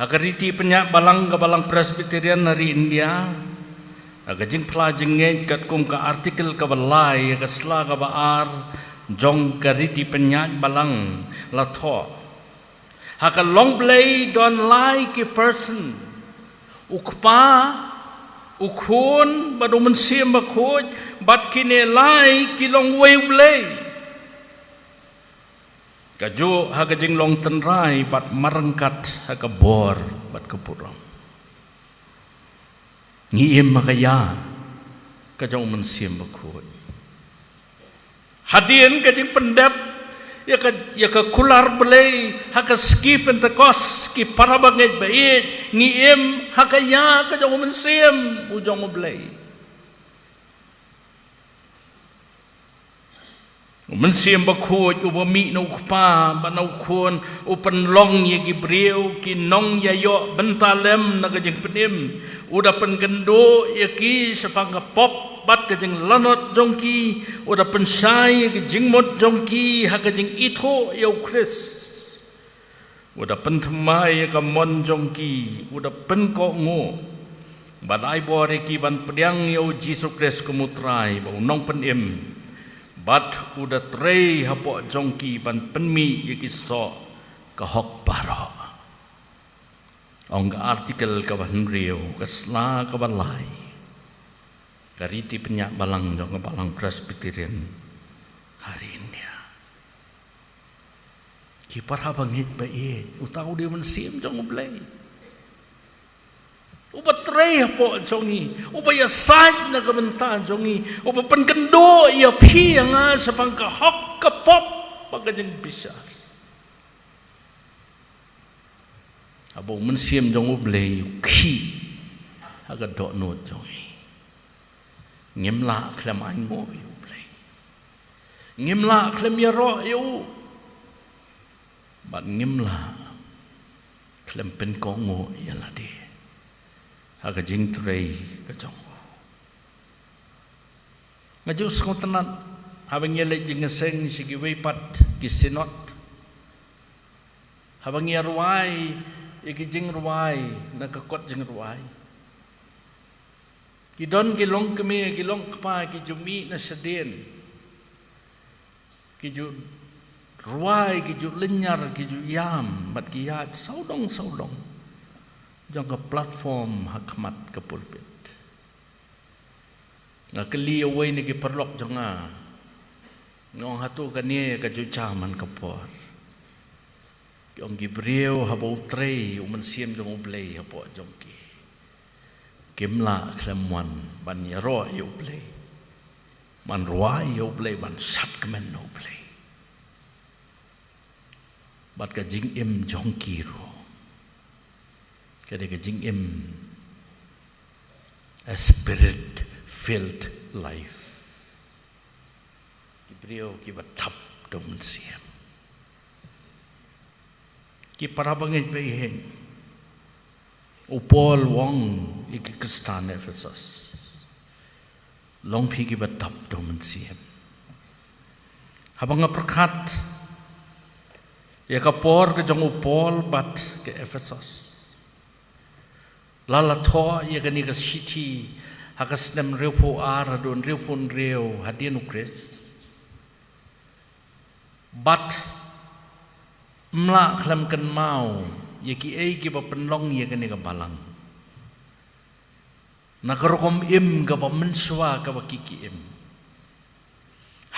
Ha ka riti pynïaid balang ka Balang Presbyterian ha ri India, ha ka jingphla jingngeit katkum ka article kaba lai ha ka sla kaba ar jong ka riti pynïaid balang la thoh, ha ka long Blei don lai ki person, U Kpa, U Khun bad U Mynsiem Bakhuid, bad kine lai ki long uwei U Blei. Kajuh ha ka jinglong tynrai bad marryngkat ha ka bor bad ka burom. Ngi im ha ka ïa ka jong u Mynsiem Bakhuid. Hadien ka jingpyndep ïa ka, ïa ka kular Blei ha ka sngi Pentekost, ki para bangeit ba ïeit, ngi im ha ka ïa ka jong u Mynsiem u jong u Blei. U Mynsiem Bakhuid uba mih na u Kpa bad na u Khun u pynlong ïa ki briew ki nongïaïoh bynta lem na ka jingpynim. U da pynkynduh ïa ki shaphang ka pop bad ka jinglanot jong ki. U da pynshai ïa ki jingmut jong ki ha ka jingithuh ïa u Khrist. U da pynthymmai ïa ka mon jong ki, u da pynkohnguh bad ai bor ïa ki ban pdiang ïa u Jisu Khrist kum u Trai bad u Nongpynim, bad u da trei hapoh jong ki ban pynmih ïa ki soh ka hok baroh. Ong ka article kaba hynriew, ka sla kaba lai, ka riti pynïaid balang jong ka Balang Presbyterian ha ri India. Ki para bangeit ba ïeit, uta u dei u Mynsiem jong u Blei uba trei hapoh jong ngi, uba ïasaid na ka bynta jong ngi, uba pynkynduh ïa phi ïa nga shaphang ka hok, ka pop bad ka jingbishar. Haba u Mynsiem jong u Blei u khih ha ka dohnud jong ngi, ngim lah khlem ainguh ïa u Blei. Ngim lah khlem ïaroh ïa u. Bad ngim lah khlem pynkohnguh ïa lade ha ka jingtrei ka jong u. Nga ju sngewtynnat haba ngi leit jingïaseng sha kiwei pat ki synod, haba ngi ïa rwai ïa ki jingrwai na ka kot jingrwai, ki don ki longkmie, ki longkpa, ki ju mih na shadien, ki ju rwai, ki ju lynñiar, ki ju ïam bad ki ïaid sawdong sawdong jong ka platform ha khmat ka pulpit. Nga kylli ïa uwei na ki paralok jong nga, nga ong, hato kane ka ju jia man ka por? Ki ong, ki briew haba u trei u Mynsiem jong u Blei hapoh jong ki, kim lah khlem wan ban ïaroh ïa u Blei, ban rwai ïa u Blei, ban shadkmen ïa u Blei. Bad ka jingim jong ki ruh ka dei ka jingim a spirit filled life. Ki briew kiba dap da u Mynsiem. Ki para bangeit ba ïeit, u Paul u ong ïa ki Khristan Ephesos, long phi kiba dap da u Mynsiem. Haba nga pyrkhat ïa ka por ka jong u Paul bad ka Ephesos, la la thoh ïa kane ka shithi ha ka snem hynriewphew ar haduh hynriewphew hynriew hadien u Khrist. Bad ym lah khlem kynmaw ïa kiei kiba pynlong ïa kane ka balang, na ka rukom im kaba mynshuwa kaba ki ki im.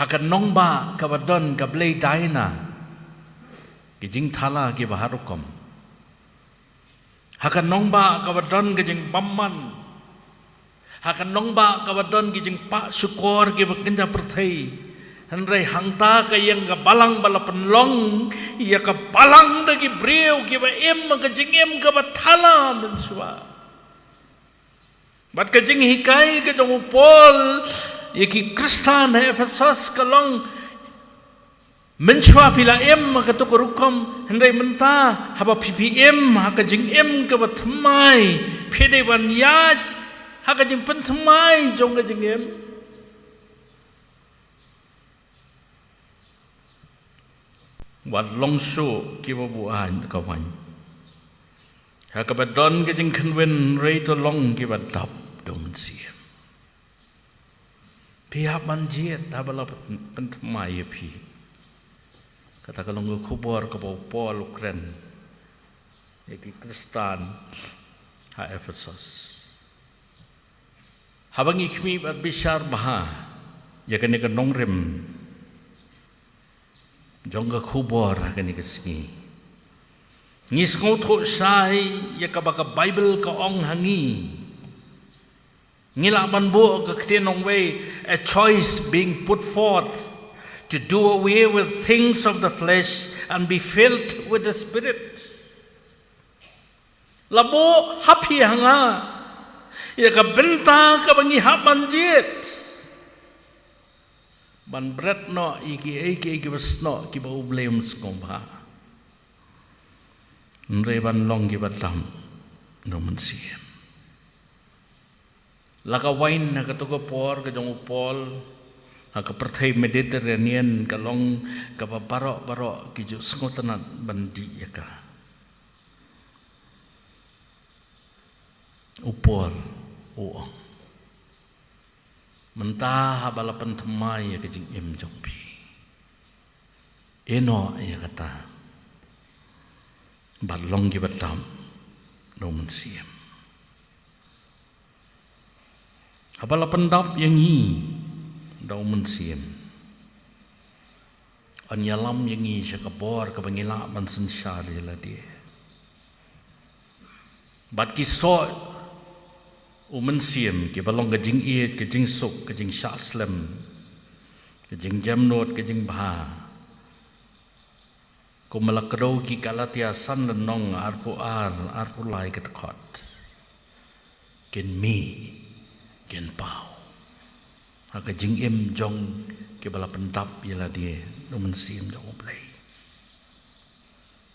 Ha ka nongbah kaba don ka blei Diana, ki jingthala kiba ha rukom. Ha ka nongbah kaba don ka jingbymman, ha ka nongbah kaba don ki jingpah shukor kiba kynja pyrthei, hynrei hangta ka ïing ka balang ba la pynlong ïa ka balang da ki briew kiba im ha ka jingim kaba thala mynshuwa. Bad ka jinghikai ka jong u Paul ïa ki Khristan ha Ephesos ka long, mynshuwa phi la im ha kato ka rukom, hynrei mynta haba phi phi im ha ka jingim kaba thymmai, phi dei ban ïaid ha ka jingpynthymmai jong ka jingim. Wat long shuh kiba buaid ka waiñ, ha kaba don ka jingkhynwin, hynrei to long kiba dap da u Mynsiem. Phi hap ban jied haba la pynthymmai ïa phi. Kata ka long ka khubor kaba u Paul u kren ïa ki Khristan ha Ephesos. Haba ngi khmih bad bishar bha ïa kane ka nongrim jong ka khubor ha kane ka sngi, ngi sngewthuh shai ïa kaba ka Baibl ka ong ha ngi. Ngi lah ban buh ka ktien nongwei, a choice being put forth to do away with things of the flesh and be filled with the Spirit. La buh ha phi ha nga ïa ka bynta kaba ngi hap ban jied ban bret noh ïa kiei kiei kiba snoh kiba U Blei um sngewbha. Hynrei ban long kiba dap da U Mynsiem. La ka wain ha kato ka por ka jong u Paul ha ka pyrthei Mediterranean ka long kaba baroh baroh ki ju sngewtynnat ban dih ïa ka. U Paul u ong, mynta haba la pynthymmai ïa ka jingim jong phi, ïehnoh ïa kata bad long kiba dap da U Mynsiem. Haba la pyndap ïa ngi da U Mynsiem, yn ïalam ïa ngi sha ka bor kaba ngi lah ban synshar ïa lade. Bad ki soh U Mynsiem kiba long ka jingïeit, ka jingsuk, ka jingshah slem, ka jingjemnud, ka jingbha. Kumba la kdew ki Galatia san lynnong arphew ar, arphew lai ka dkhot, kin mih, kin paw ha ka jingim jong kiba la pyndap ïa lade da U Mynsiem jong U Blei.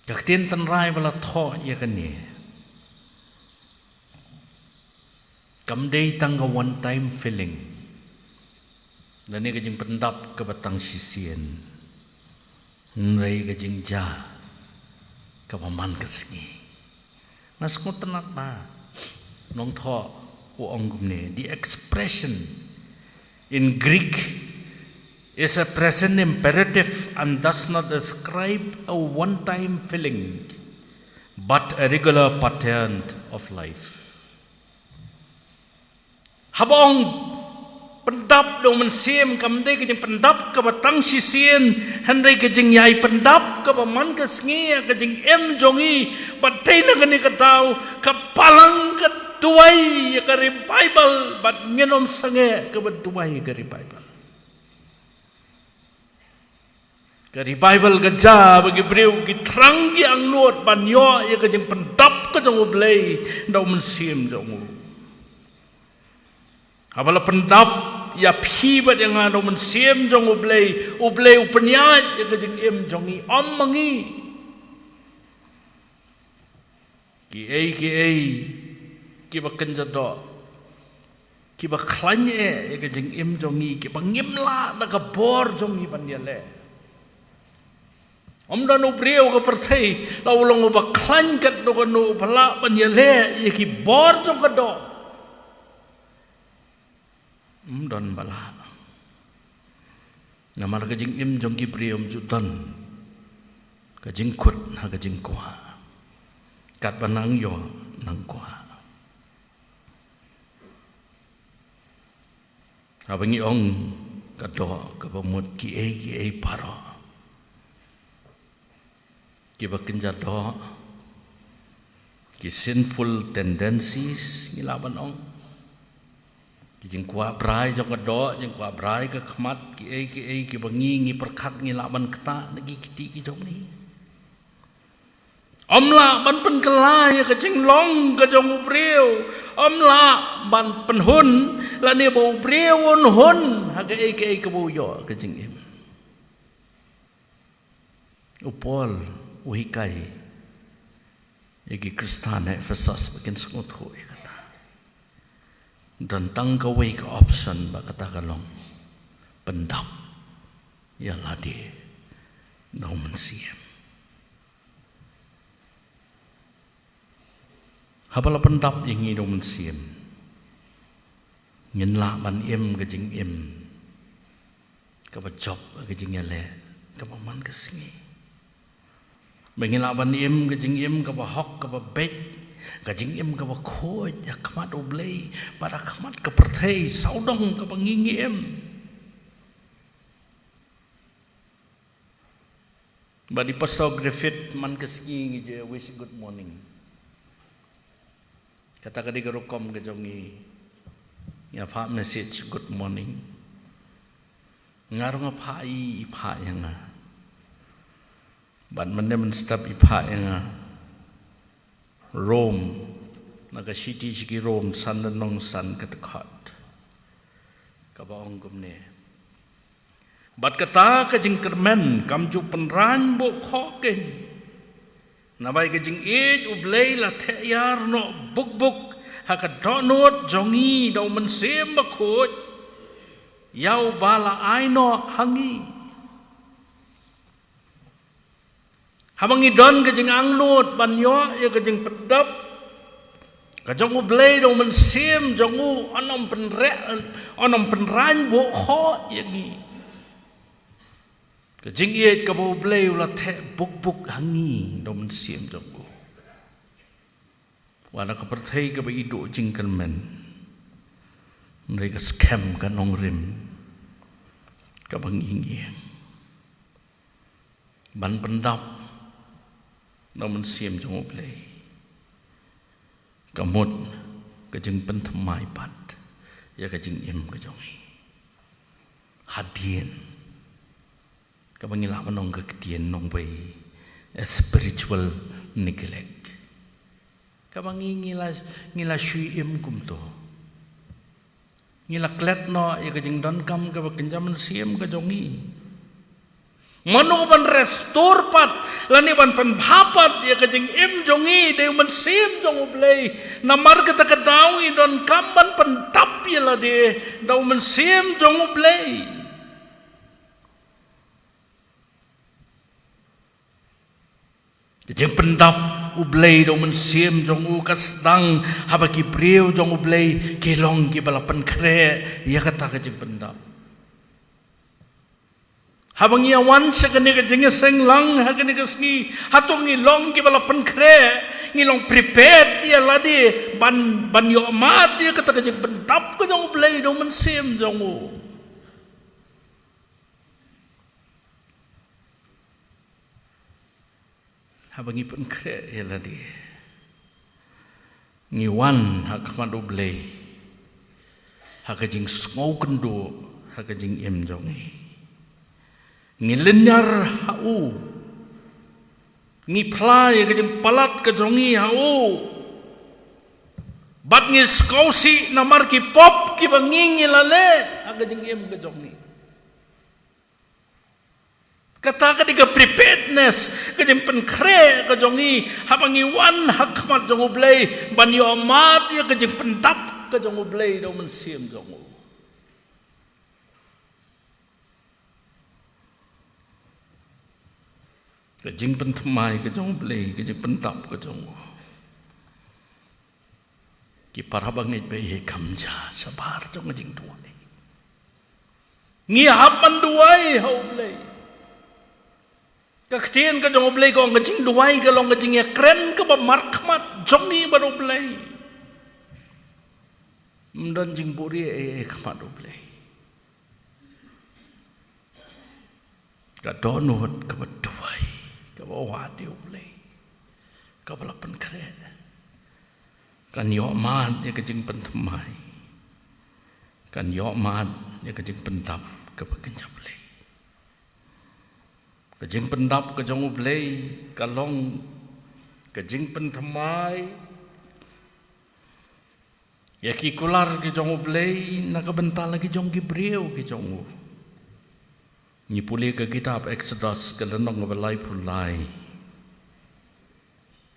Ka ktien tynrai ba la thoh ïa kane kam dei tang ka one time filling lane ka jingpyndap kaba tang shisien, hynrei ka jingjia kaba man ka sngi. Nga sngewtynnat ba nongthoh u ong kumne, the expression in Greek is a present imperative and does not describe a one time filling but a regular pattern of life. Haba ong pyndap da U Mynsiem kam dei ka jingpyndap kaba tang shisien, hynrei ka jingïai pyndap kaba man ka sngi ïa ka jingim jong ngi. Bad dei na kane ka daw ka Balang ka duwai ïa ka revival bad ngin ym sangeh kaba duwai ïa ka revival. Ka revival ka jia ba ki briew ki thrang ki angnud ban ïoh ïa ka jingpyndap ka jong U Blei da U Mynsiem jong u. Haba la pyndap ïa phi bad ïa nga da U Mynsiem jong U Blei, U Blei u pynïaid ïa ka jingim jong ngi, ym ma ngi. Kiei kiei kiba kynja doh, kiba khlaiñ eh ïa ka jingim jong ngi, kiba ngim lah na ka bor jong ngi ban ïaleh. Ym don u briew ha ka pyrthei la u long uba khlaiñ katno katno, uba lah ban ïaleh ïa ki bor jong ka doh. Ym don ba lah. Namar ka jingim jong ki briew ym ju don ka jingkut ha ka jingkwah, katba nang ïoh nang kwah. Haba ngi ong ka doh kaba mut kiei kiei baroh kiba kynja doh, ki sinful tendencies ngi lah ban ong, ki jingkwah brai jong ka doh, jingkwah brai ka khmat, kiei kiei kiba ngi, ngi pyrkhat ngi lah ban ktah na ki kti ki jong ngi. Ym lah ban pynkylla ïa ka jinglong ka jong u briew, ym lah ban pynhun lane ba u briew un hun ha kaei kaei kaba u ïoh ka jingim. U Paul u hikai ïa ki Khristan ha Ephesus ba kin sngewthuh ïa kata. Don tang kawei ka option ba kata ka long pyndap ïa lade da u Mynsiem. Haba la pyndap ïa ngi da u Mynsiem, ngin lah ban im ka jingim kaba jop ka jingïaleh kaba man ka sngi. Ba ngin lah ban im ka jingim kaba hok kaba beit, ka jingim kaba khuid ha khmat u Blei bad ha khmat ka pyrthei sawdong kaba ngi ngi im. Bad i Pastor Griffith man ka sngi ngi ju wish good morning. Kata ka dei ka rukom ka jong ngi. Nga phah message good morning. Nga ruh nga phah i, i phah ïa nga. Bad mynne mynstep i phah ïa nga. Rome, na ka shithi sha ki Rome, san lynnong san ka dkhot. Kaba ong kumne. Bad kata ka jingkyrmen kam ju pynrang buh khoh keiñ. Naba ïa ka jingïeit U Blei la theh ïar noh buk buk ha ka dohnud jong ngi da U Mynsiem Bakhuid, ïa uba la ai noh ha ngi. Haba ngi don ka jingangnud ban ïoh ïa ka jingpyndap ka jong U Blei da U Mynsiem jong u, un ym pynreh, un ym pynrang buh khoh ïa ngi. Ka jingïeit kaba U Blei u la theh buk buk ha ngi da U Mynsiem jong u. Wat la ka pyrthei kaba i duh jingkyrmen, hynrei ka skhem ka nongrim kaba ngi ïeng ban pyndap da U Mynsiem jong U Blei, ka mut ka jingpynthymmai pat ïa ka jingim ka jong ngi. Hadien kaba ngi lah ban ong ka ktien nongwei, a spiritual neglect. Kaba ngi, ngi la, ngi la shu im kumto. Ngi la klet noh ïa ka jingdonkam kaba kynja mynsiem ka jong ngi. Mano ban restore pat lane ban pynbha pat ïa ka jingim jong ngi da U Mynsiem jong U Blei? Namar kata ka daw ngi donkam ban pyndap ïa lade da U Mynsiem jong U Blei. Ka jingpyndap U Blei da U Mynsiem jong u ka sdang haba ki briew jong U Blei ki long kiba la pynkhreh ïa kata ka jingpyndap. Haba ngi ïa wan sha kane ka jingïaseng lang ha kane ka sngi, hato ngi long kiba la pynkhreh, ngi long prepared ïa lade ban, ban ïoh mad ïa kata ka jingpyndap ka jong U Blei da U Mynsiem jong u? Haba ngi pynkhreh ïa lade, ngi wan ha khmat U Blei ha ka jingsngewkynduh ha ka jingim jong ngi. Ngi lynñiar ha u. Ngi phla ïa ka jingpalat ka jong ngi ha u. Bad ngi skewsih namar ki pop kiba ngi, ngi la leh ha ka jingim ka jong ngi. Kata ka dei ka preparedness, ka jingpynkhreh ka jong ngi haba ngi wan ha khmat jong U Blei ban ïoh mad ïa ka jingpyndap ka jong U Blei da U Mynsiem jong u. Ka jingpynthymmai ka jong U Blei, ka jingpyndap ka jong u. Ki para bangeit ba ïeit, kam ja shabar jong ka jingduwai. Ngi hap ban duwai ha U Blei. Ka ktien ka jong U Blei ka ong ka jingduwai ka long ka jingïakren kaba markhmat jong ngi bad U Blei. Ym don jingbuhrieh ei ei ha khmat U Blei. Ka dohnud kaba duwai, kaba wad ïa U Blei, kaba la pynkhreh, kan ïoh mad ïa ka jingpynthymmai, kan ïoh mad ïa ka jingpyndap kaba kynja Blei. Ka jingpyndap ka jong U Blei ka long ka jingpynthymmai ïa ki kular ki jong U Blei na ka bynta la ki jong ki briew ki jong u. Ngi pule ka kitab Exodus ka lynnong kaba laiphew lai.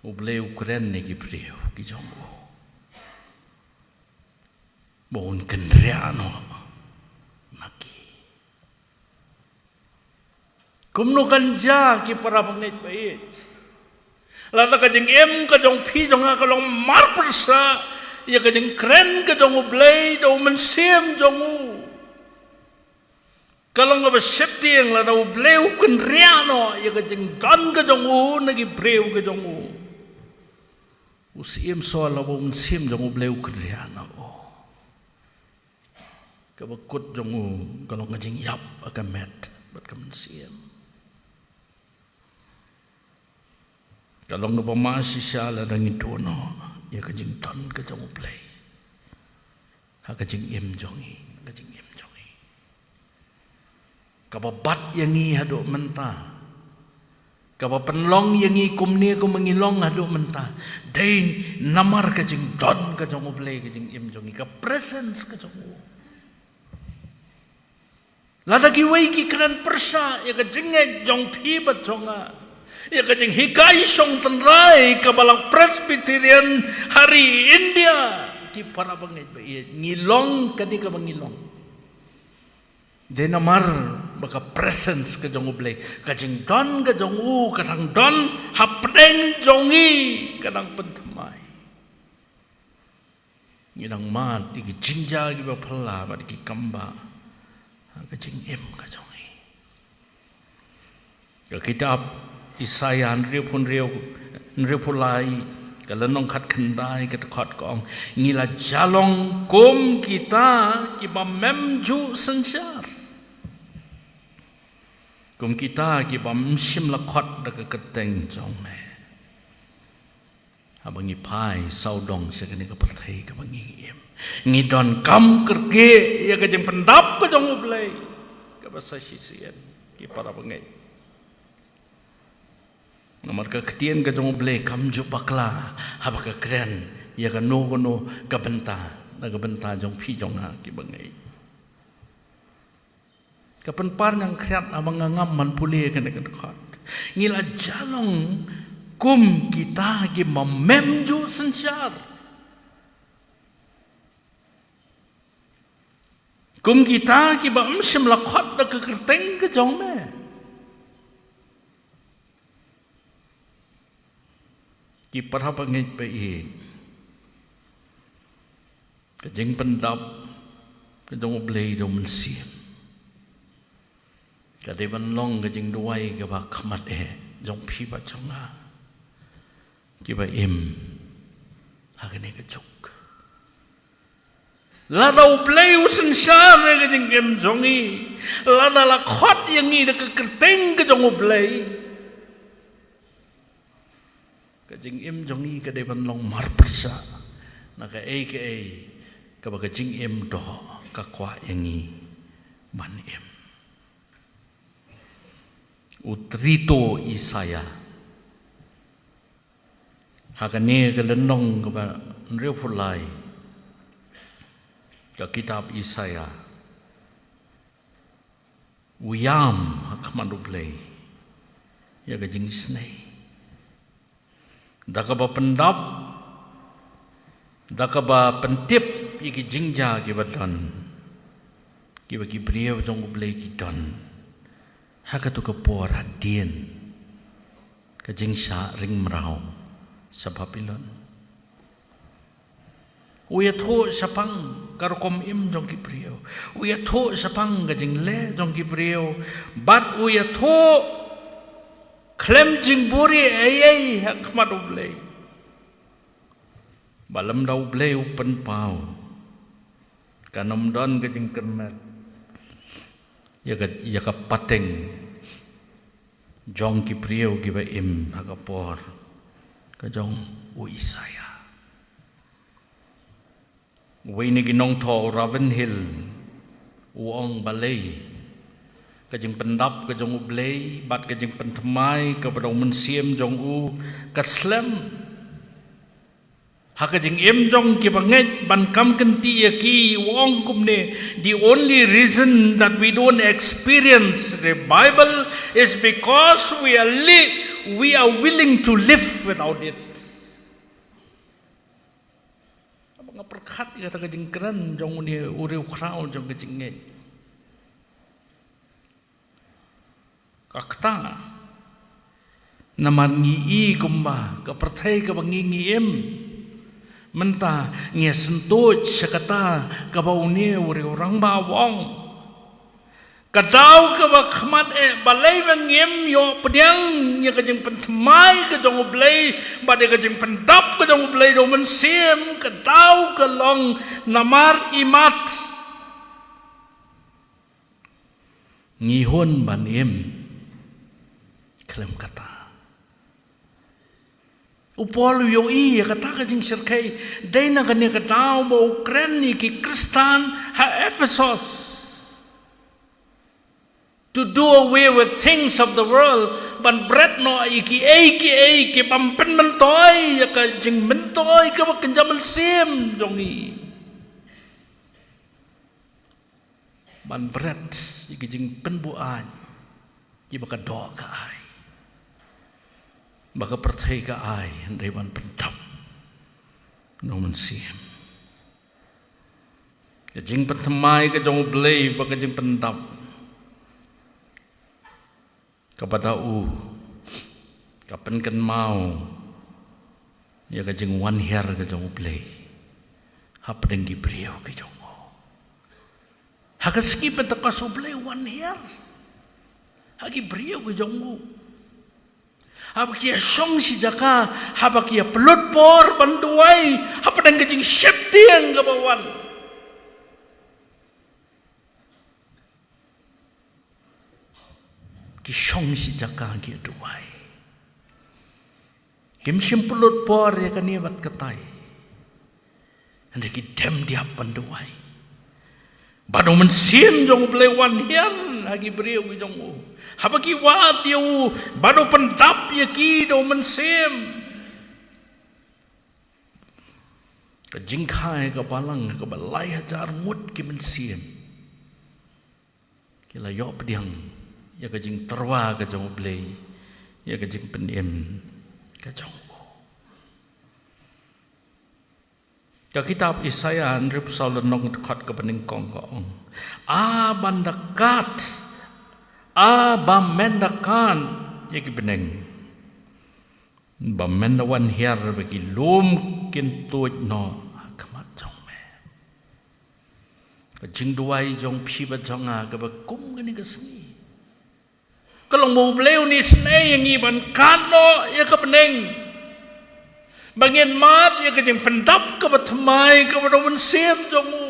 U Blei u kren ïa ki briew ki jong u ba un kynriah noh na ki. Kumno kan jia, ki para bangeit ba ïeit? Lada ka jingim ka jong phi jong nga ka long marpyrshah ïa ka jingkren ka jong U Blei da U Mynsiem jong u, ka long kaba sheptieng lada U Blei u kynriah noh ïa ka jingdon ka jong u na ki briew ka jong u. U Syiem Saul, haba U Mynsiem jong U Blei u kynriah noh, oh, kaba kut jong u ka long ka jingïap ha ka met bad ka mynsiem. Ka long kaba mad shisha lada ngi duh noh ïa ka jingdon ka jong U Blei. Ha ka jingim jong ngi, ha ka jingim jong ngi. Kaba bat ïa ngi haduh mynta, kaba pynlong ïa ngi kumne kumba ngi long haduh mynta, dei namar ka jingdon ka jong U Blei ha ka jingim jong ngi, ka presence ka jong u. Lada kiwei ki kren pyrshah ïa ka jingngeit jong phi bad jong nga, ïa ka jinghikai shong tynrai kaba la Presbyterian ha ri India, ki para bangeit baieit, ngi long kane kaba ngi long, dei namar ba ka presence ka jong U Blei, ka jingdon ka jong u, ka dang don hapdeng jong ngi, ka dang pynthymmai. Ngi dang mad ïa ki jingjia kiba phylla bad ki kambah ha ka jingim ka jong ngi. Ka kitab Isaïah hynriewphew hynriew, hynriewphew lai, ka lynnong khatkhyndai, ka dkhot ka ong, ngi la jia long kum kita kiba mem ju synshar, kum kita kibym shym la khot da ka kyrteng jong me. Haba ngi phai sawdong sha kane ka pyrthei kaba ngi im, ngi donkam kyrkieh ïa ka jingpyndap ka jong U Blei kaba sa shisien, ki para bangeit. Namar ka ktien ka jong U Blei kam ju bakla haba ka kren ïa kano kano ka bynta na ka bynta jong phi jong nga ki bangeit. Ka pynpar nang khriat haba nga ngam ban pule kane ka dkhot. Ngi la jia long kum kita kiba mem ju synshar, kum kita kibym shym la khot da ka kyrteng ka jong me. Ki para bangeit baieit, ka jingpyndap ka jong U Blei da U Mynsiem ka dei ban long ka jingduwai kaba khmat eh jong phi bad jong nga kiba im ha kane ka juk. Lada U Blei u synshar ïa ka jingim jong ngi, lada la khot ïa ngi da ka kyrteng ka jong U Blei, ka jingim jong ngi ka dei ban long marpyrshah na kaei kaei kaba ka jingim doh ka kwah ïa ngi ban im. U Trito Isaïah ha kane ka lynnong kaba hynriewphew lai ka kitab Isaïah, u ïam ha khmat U Blei ïa ka jingisynei da kaba pyndap, da kaba pyntip ïa ki jingjia kiba don, kiba ki briew jong U Blei ki don ha kato ka por hadien ka jingshah ring mraw sha Babilon. U ïathuh shaphang ka rukom im jong ki briew, u ïathuh shaphang ka jingleh jong ki briew, bad u ïathuh khlem jingbuhrieh ei ei ha khmat U Blei ba lymda U Blei u pynpaw, kan ym don ka jingkyrmen ïa ka, ïa ka pateng jong ki briew kiba im ha ka por ka jong u Isaïah. Uwei na ki nongthoh, u Ravenhill, u ong balei ka jingpyndap ka jong U Blei bad ka jingpynthymmai kaba da U Mynsiem jong u ka slem ha ka jingim jong ki bangeit ban kam kynti ïa ki. U ong kumne, the only reason that we don't experience revival is because we are li-, we are willing to live without it. Haba nga pyrkhat ïa kata ka jingkren jong une u riewkhraw jong ka jingngeit, ka kata namar ngi i kumba ka pyrthei kaba ngi, ngi im mynta ngi ïa syntuid sha kata kaba une u riewrangbah u ong. Ka daw kaba khmat eh, balei ba ngim ïoh pdiang ïa ka jingpynthymmai ka jong U Blei bad ïa ka jingpyndap ka jong U Blei da U Mynsiem? Ka daw ka long namar imat ngi hun ban im khlem kata. U Paul u ïohi ïa kata ka jingshyrkhei, dei na kane ka daw ba u kren ïa ki Khristan ha Ephesos. To do away with things of the world, ban bret noh ïa kiei kiei ki bym pynmyntoi ïa ka jingmyntoi kaba kynja mynsiem jong ngi. Ban bret ïa ki jingpynbuaid kiba ka doh ka ai, ba ka pyrthei ka ai, hynrei ban pyndap na u Mynsiem. Ka jingpynthymmai ka jong U Blei bad ka jingpyndap kaba da u ka pynkynmaw ïa ka jingwan hiar ka jong U Blei hapdeng ki briew ki jong u. Ha ka sngi Pentekost U Blei u wan hiar ha ki briew ki jong u. Haba ki ïa shong shi jaka, haba ki ïa pynlut por ban duwai hapdeng ka jingsheptieng kaba wan, ki shong shi jaka ki duwai. Kim shym pynlut por ïa kane bad katai, hynrei ki dem diap ban duwai. Bad u Mynsiem jong U Blei u wan hiar ha ki briew ki jong u. Haba ki wad ïa u, bad u pyndap ïa ki da u Mynsiem. Ka jingkhie ka balang kaba lai hajar ngut ki mynsiem ki la ïoh pdiang ïa ka jingtyrwa ka jong U Blei, ïa ka jingpynim ka jong u. Ka kitab Isaïah hynriewphew saw lynnong, dkhot kaba nyngkong ka ong: A ban da kat, a ba men da kat ïa ki bneng, ba men da wan hiar, ba ki lum kin tuid noh ha khmat jong me. Ka jingduwai jong phi bad jong nga kaba kum kane ka sngi ka long ba U Blei un isynei ïa ngi ban kat noh ïa ka bneng, ba ngin mad ïa ka jingpyndap kaba thymmai kaba da u Mynsiem jong u.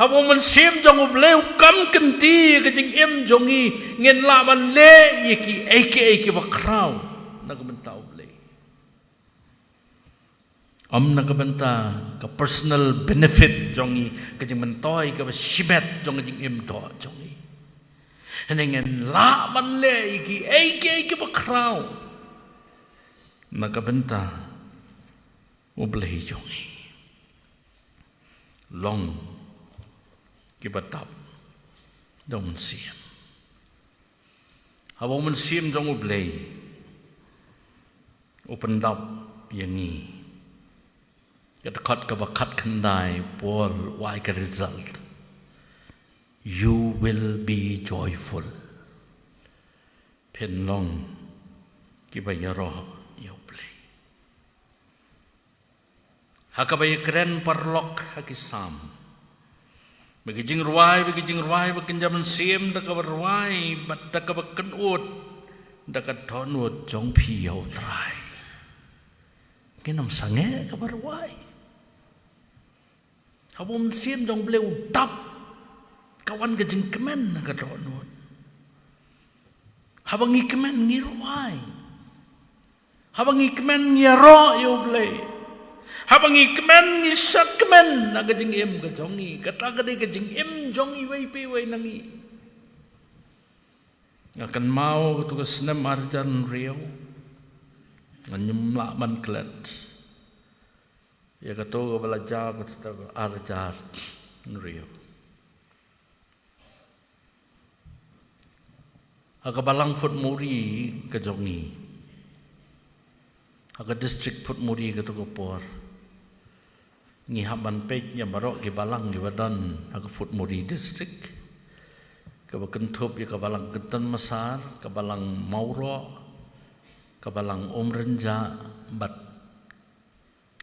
Haba u Mynsiem jong U Blei u kam kynti ïa ka jingim jong ngi, ngin lah ban leh ïa kiei kiei kiba khraw na ka bynta U Blei. Ym na ka bynta ka personal benefit jong ngi, ka jingmyntoi kaba shimet jong ka jingim doh jong ngi, hynrei ngin lah ban leh ïa kiei kiei kiba khraw na ka bynta U Blei jong ngi. Long kiba dap da u Mynsiem. Haba u Mynsiem jong U Blei u pyndap ïa ngi, ka dkhot kaba khatkhyndai, Paul u ai ka result: You will be joyful. Phin long kiba ïaroh ïa U Blei. Ha kaba ïakren paralok ha ki Salm, ba ki jingrwai, ba ki jingrwai ba kynja mynsiem da kaba rwai bad da kaba kynud da ka dohnud jong phi, ïa U Trai. Ngin ym sangeh kaba rwai. Haba u Mynsiem jong U Blei u dap, ka wan ka jingkmen ha ka dohnud. Haba ngi kmen ngi rwai. Haba ngi kmen ngi ïaroh ïa U Blei. Haba ngi kmen ngi shad kmen na ka jingim ka jong ngi. Kata ka dei ka jingim jong iwei pa iwei na ngi. Nga kynmaw katto ka snem ar hajar hynriew, ngam lah ban klet ïa kato kaba la jia, kato ar hajar hynriew. Ha ka balang Phutmori ka jong ngi, ha ka district Phutmori kato ka por, ngi hap ban peit ïa baroh ki balang kiba don ha ka Phutmori district, kaba kynthup ïa ka balang Kynton Massar, ka balang Mawroh, ka balang Umrynjah bad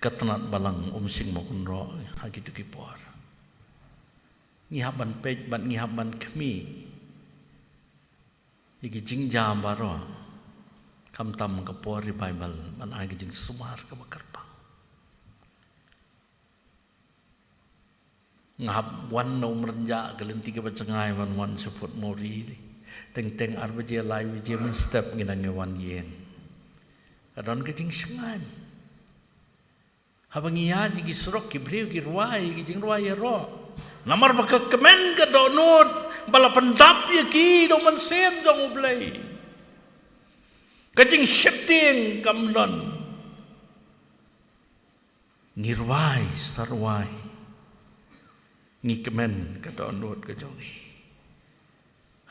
ka tnat balang Umsning Mawkynroh ha kito ki por. Ngi hap ban peit bad ngi hap ban khmih ïa ki jingjia baroh, khamtam ka por revival, ban ai ka jingsumar kaba kyrpang. Nga hap wan na Umrynjah, ka lynti kaba jngai ban wan sha Phutmori. Teng teng ar baje lai baje mynstep ngi nang ïa wan ïing. Ka don ka jingshngaiñ. Haba ngi ïaid ïa ki surok, ki briew ki rwai ïa ki jingrwai ïaroh. Namar ba ka kmen ka dohnud ba la pyndap ïa ki da u Mynsiem jong U Blei. Ka jingsheptieng kam don. Ngi rwai sa rwai, ngi kmen ka dohnud ka jong ngi.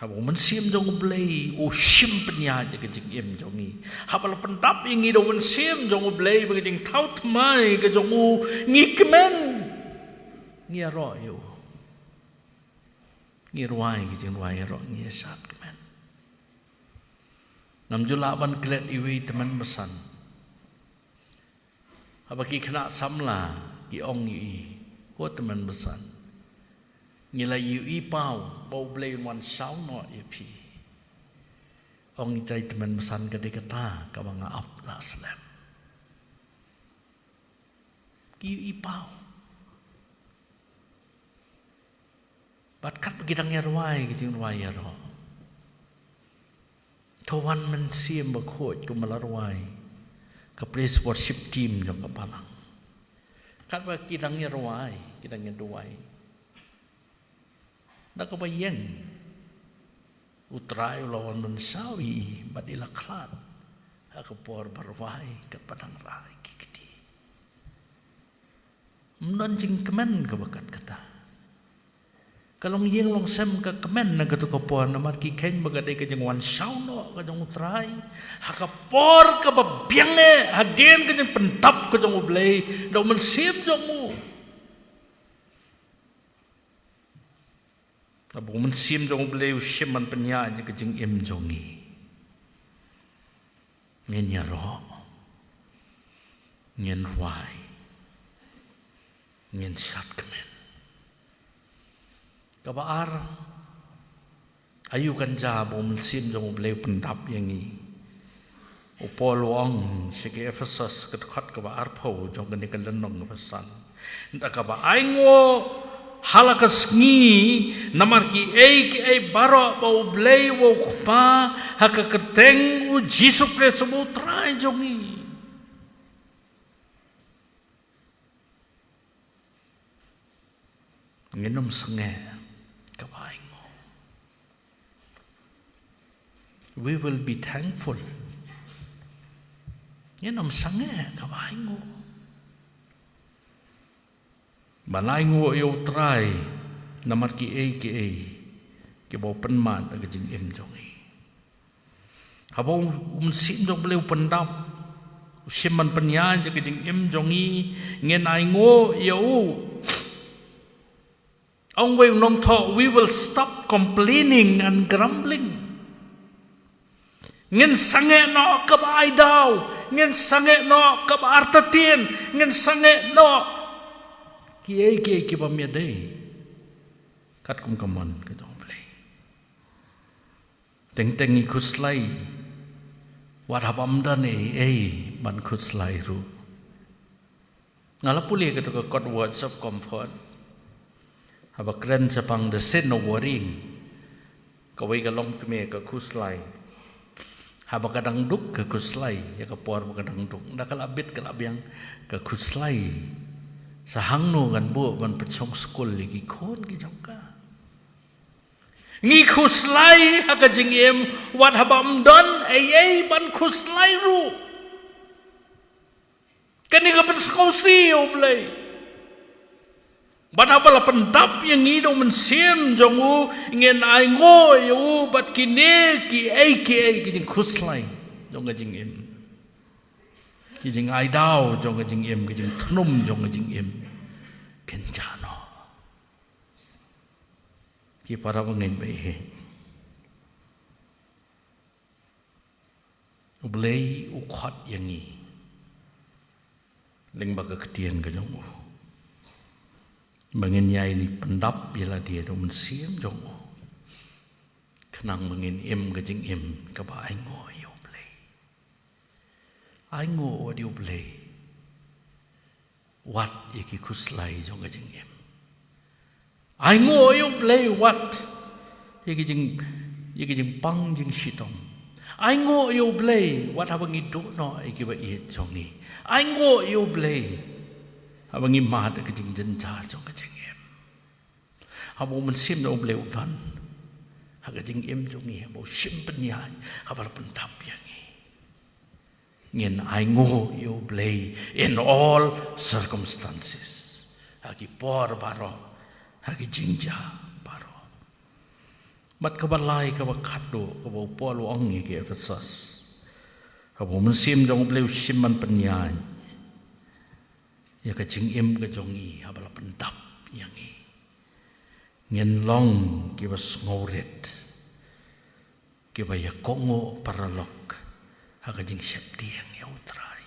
Haba u Mynsiem jong U Blei u shim pynïaid ïa ka jingim jong ngi, haba la pyndap ïa ngi da u Mynsiem jong U Blei bad ka jingthaw thymmai ka jong u, ngi kmen, ngi ïaroh ïa u. Ngi rwai ka jingrwai ïaroh, ngi ïashad kmen. Ngam ju lah ban klet iwei i tymmen basan. Haba ki khynnah samla ki ong ïa i, ko tymmen basan, ngi la ïohi paw ba U Blei un wan shaw noh ïa phi. Ong ita i tymmen basan, ka dei kata kaba nga ap la slem. Ki ïohi paw. Bad katba ki dang ïarwai ka jingrwai ïaroh, to wan Mynsiem Bakhuid kumba la rwai ka praise worship team jong ka balang. Katba ki dang ïarwai, ki dang ïaduwai, da kaba ïeng, U Trai u la wan ban shaw ïa i bad i la khlad ha ka por ba rwai katba dang rah ïa ki kti. Ym don jingkmen kaba kat kata. Ka long ïing long sem ka kmen na kato ka por, namar ki kheiñ ba ka dei ka jingwan shaw noh ka jong U Trai ha ka por kaba biang eh, hadien ka jingpyndap ka jong U Blei da u Mynsiem jong u. Haba u Mynsiem jong U Blei u shim ban pynïaid ïa ka jingim jong ngi, ngin ïaroh, ngin rwai, ngin shad kmen. Kaba ar, aïu kan jia ba u Mynsiem jong U Blei u pyndap ïa ngi? U Paul u ong sha ki Ephesos, ka dkhot kaba arphew jong kane ka lynnong kaba san: Da kaba ainguh ha la ka sngi namar kiei kiei baroh ba U Blei u Kpa ha ka kyrteng U Jisu Khrist uba U Trai jong ngi. Ngin ym sangeh kaba ainguh. We will be thankful. Ngin ym sangeh kaba ainguh. Ban ainguh ïa U Trai namar kiei kiei kiba u pynmad ha ka jingim jong ngi. Haba u, u Mynsiem jong U Blei u pyndap, u shim ban pynïaid ïa ka jingim jong ngi, ngin ainguh ïa u. Ong wei u nongthoh, we will stop complaining and grumbling. Ngin sangeh noh kaba ai daw, ngin sangeh noh kaba artatien, ngin sangeh noh kiei kiei kibym ïadei katkum ka mon ka jong U Blei. Teng teng ngi khuslai wat haba ym don ei ei ban khuslai ruh. Nga la pule kato ka kot Words of Comfort. Haba kren shaphang the sin of worrying, kawei ka long kmie ka khuslai. Haba ka dang duk ka khuslai ïa ka por ba ka dang duk. Da ka la bit ka la biang ka khuslai. Sa hangno ngan buh ban pynshong skul ïa ki khun ki jong ka. Ngi khuslai ha ka jingim wat haba ym don ei ei ban khuslai ruh. Kane ka pynsngewsih ïa U Blei. Bad haba la pyndap ïa ngi da u Mynsiem jong u, ngin ainguh ïa u bad kine kiei kiei ki jingkhuslai jong ka jingim, ki jingai daw jong ka jingim, ki jingthnum jong ka jingim kin jah noh. Ki para bangeit ba ïeit, U Blei u khot ïa ngi lyngba ka ktien ka jong u ba ngin ïai pyndap ïa lade da u Mynsiem jong u, khnang ba ngin im ka jingim kaba ainguh ïa U Blei. Ainguh wat ïa U Blei wat ïa ki khuslai jong ka jingim. Ainguh ïa U Blei wat ïa ki jing, ïa ki jingpang jingshitom. Ai nguh ïa U Blei wat haba ngi duh noh ïa kiba ïeit jong ngi. Ai nguh ïa U Blei haba ngi mad ïa ka jingjynjar jong ka jingim. Haba U Mynsiem jong U Blei u don ha ka jingim jong ngi, haba u shim pynïaid, haba la pyndap ïa ngi, ngin ai nguh ïa U Blei in all circumstances, ha ki por baroh, ha ki jingjia baroh. Bad kaba lai, kaba khatduh, kaba u Paul u ong ïa ki Ephesos, haba U Mynsiem jong U Blei u shim ban pynïaid ïa ka jingim ka jong ngi, haba la pyndap ïa ngi, ngin long kiba sngewrit, kiba ïa kohnguh paralok ha ka jingsheptieng ïa U Trai.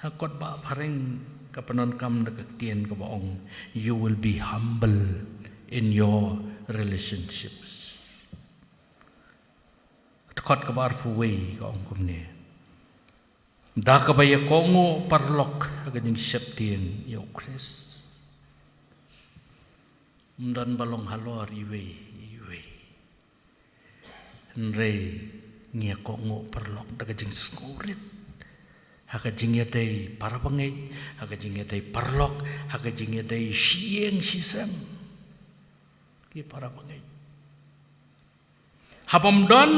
Ha kot ba phareng ka pyndonkam da ka ktien kaba ong, "You will be humble in your relationships." Kot kaba arphew wei ka ong kumne, da kaba ïa kohnguh paralok ha ka jingsheptieng ïa U Khrist. Ym don ba long halor iwei iwei. Hynrei ngi ïa kohnguh paralok da ka jingsngewrit ha ka jingïadei parabangeit, ha ka jingïadei paralok, ha ka jingïadei shi ïing shi sem. Ki parabangeit, haba ym don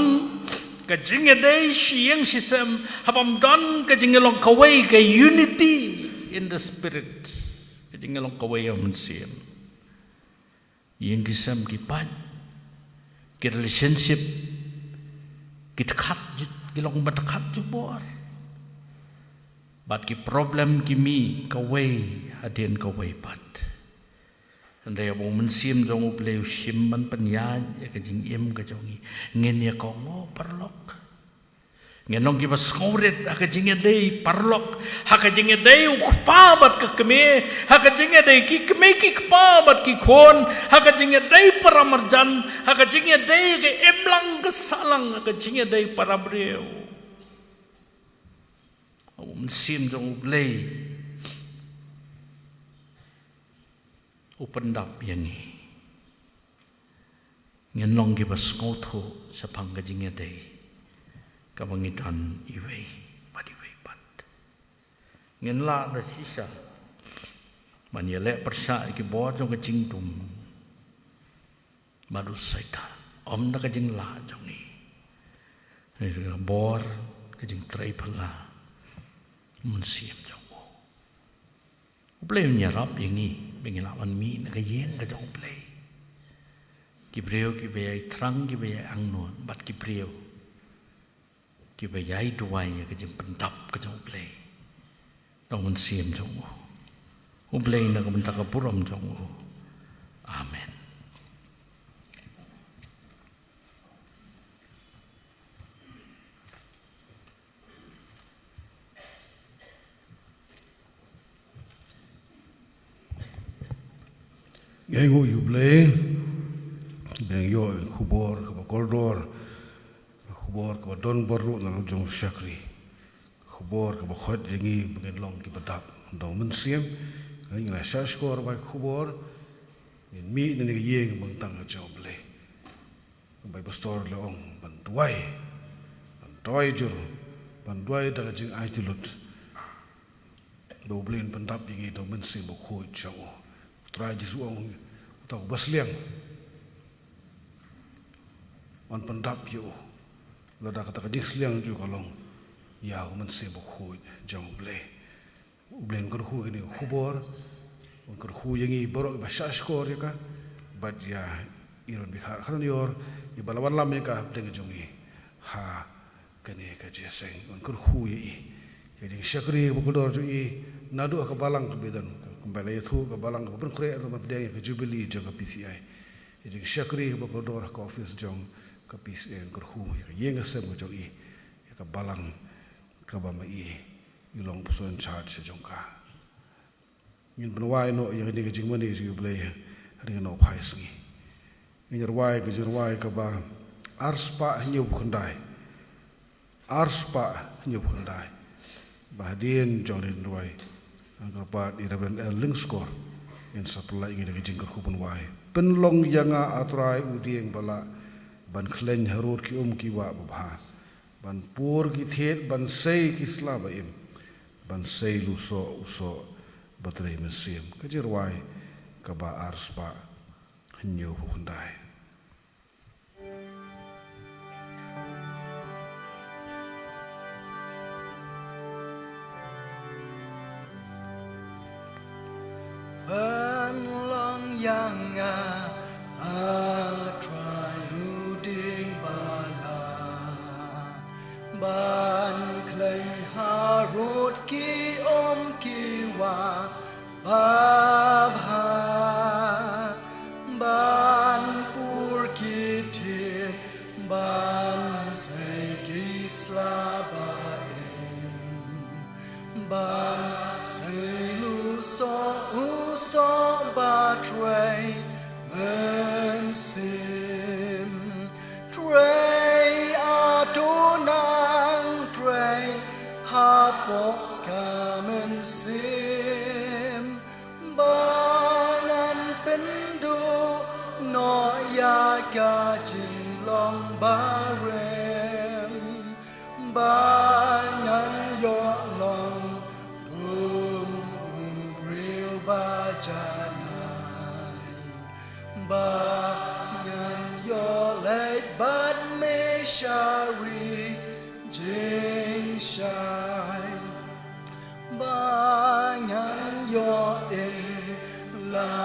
ka jingïadei shi ïing shi sem, haba ym don ka jingïalong kawei, ka unity in the spirit, ka jingïalong kawei ha U Mynsiem, ïing ki sem ki pait, ki relationship ki dkhat, ki long ba dkhat jubor. Bad ki problem ki mih kawei hadien kawei pat. Hynrei haba U Mynsiem jong U Blei u shim ban pynïaid ïa ka jingim ka jong ngi, ngin ïa kohnguh paralok. Ngin long kiba sngewrit ha ka jingïadei paralok, ha ka jingïadei u kpa bad ka kmie, ha ka jingïadei ki kmie ki kpa bad ki khun, ha ka jingïadei para marjan, ha ka jingïadei ka imlang ka sahlang, ha ka jingïadei para briew. U Mynsiem jong U Blei u pyndap ïa ngi. Ngin long kiba sngewthuh shaphang ka jingïadei kaba ngi don iwei bad iwei pat. Ngin lah da shisha ban ïaleh pyrshah ïa ki bor jong ka jingdum bad u Soitan, ym da ka jinglah jong ngi, hynrei da ka bor ka jingtrei phylla U Mynsiem jong U. U Blei un ïarap ïa ngi ba ngin lah ban mih na ka ïing ka jong U Blei. Ki briew kiba ïai thrang, kiba ïai angnud, bad ki briew kiba ïai duwai ïa ka jingpyndap ka jong U Blei da U Mynsiem jong U. U Blei na ka bynta ka burom jong U. Amen. Ngi ainguh ïa U Blei ba ngi ïoh ïa ka khubor kaba kordor, ka khubor kaba don bor ruh na la u jong u shakri, ka khubor kaba khot ïa ngi ba ngin long kiba dap da U Mynsiem. Ngi la shah shkor ba ka khubor ngin mih na ka ïing bad tang ka jong U Blei. Bai pastor la ong ban duwai, ban duwai jur, ban duwai da ka jingaiti lut, ba U Blei un pyndap ïa ngi da U Mynsiem Bakhuid jong U. U Trai Jisu u ong, uta uba sliang un pyndap ïa u, lada kata ka jingsliang jong u ka long ïa U Mynsiem Bakhuid jong U Blei. U Blei un kyrkhu ïa kane ka khubor, un kyrkhu ïa ngi baroh kiba shah shkor ïa ka, bad ïa i Reverend Bikha Kharnanior, iba la wanlam ïa ka hapdeng jong ngi ha kane ka jingïaseng. Un kyrkhu ïa i ïa ka jingshakri kaba kordor jong i naduh ha ka balang kaba i don, kumba la ïathuh, ka balang kaba pynkhreh ruh ban pdiang ïa ka jubili jong ka P C I. Ïa ka jingshakri kaba kordor ha ka office jong ka P C I, un kyrkhu ïa ka ïing ka sem ka jong i, ïa ka balang kaba ma i i long u person in charge jong ka. Ngin pynwai noh ïa kane ka jingmane jong U Blei hadien ka nongphai sngi. Ngin rwai ka jingrwai kaba arspah hynñiewphew khyndai. Arspah hynñiewphew khyndai. Ba hadien jong kane ka jingrwai, ngan kyrpad ïa i Reverend L. Lyngskor, ngin sa pynlait ïa kane ka jingkyrkhu pynwai. Pynlong ïa nga, A Trai, u dieng ba lah ban khleiñ harud ki um ki wah babha, ban pur ki thied, ban sei ki sla ba im, ban sei lu soh u soh ba trei mynsiem. Ka jingrwai kaba ar spah hynñiew phew khyndai. Pynlong ïa nga, A Trai, u dieng ba la, ban khleiñ harud ki um ki wah babha, ban pur ki thied, ban sei ki sla ba im, ban sei lu soh u soh ba trei mynsiem. Trei, A Trai, nang trei hapoh ka mynsiem, ba ngan pynduh noh ïa ka jinglong barim, ba ngan ïoh long kum u briew ba janai, ba ngan ïoh leit bad me sha ri jingshai, ba ngan ïoh im la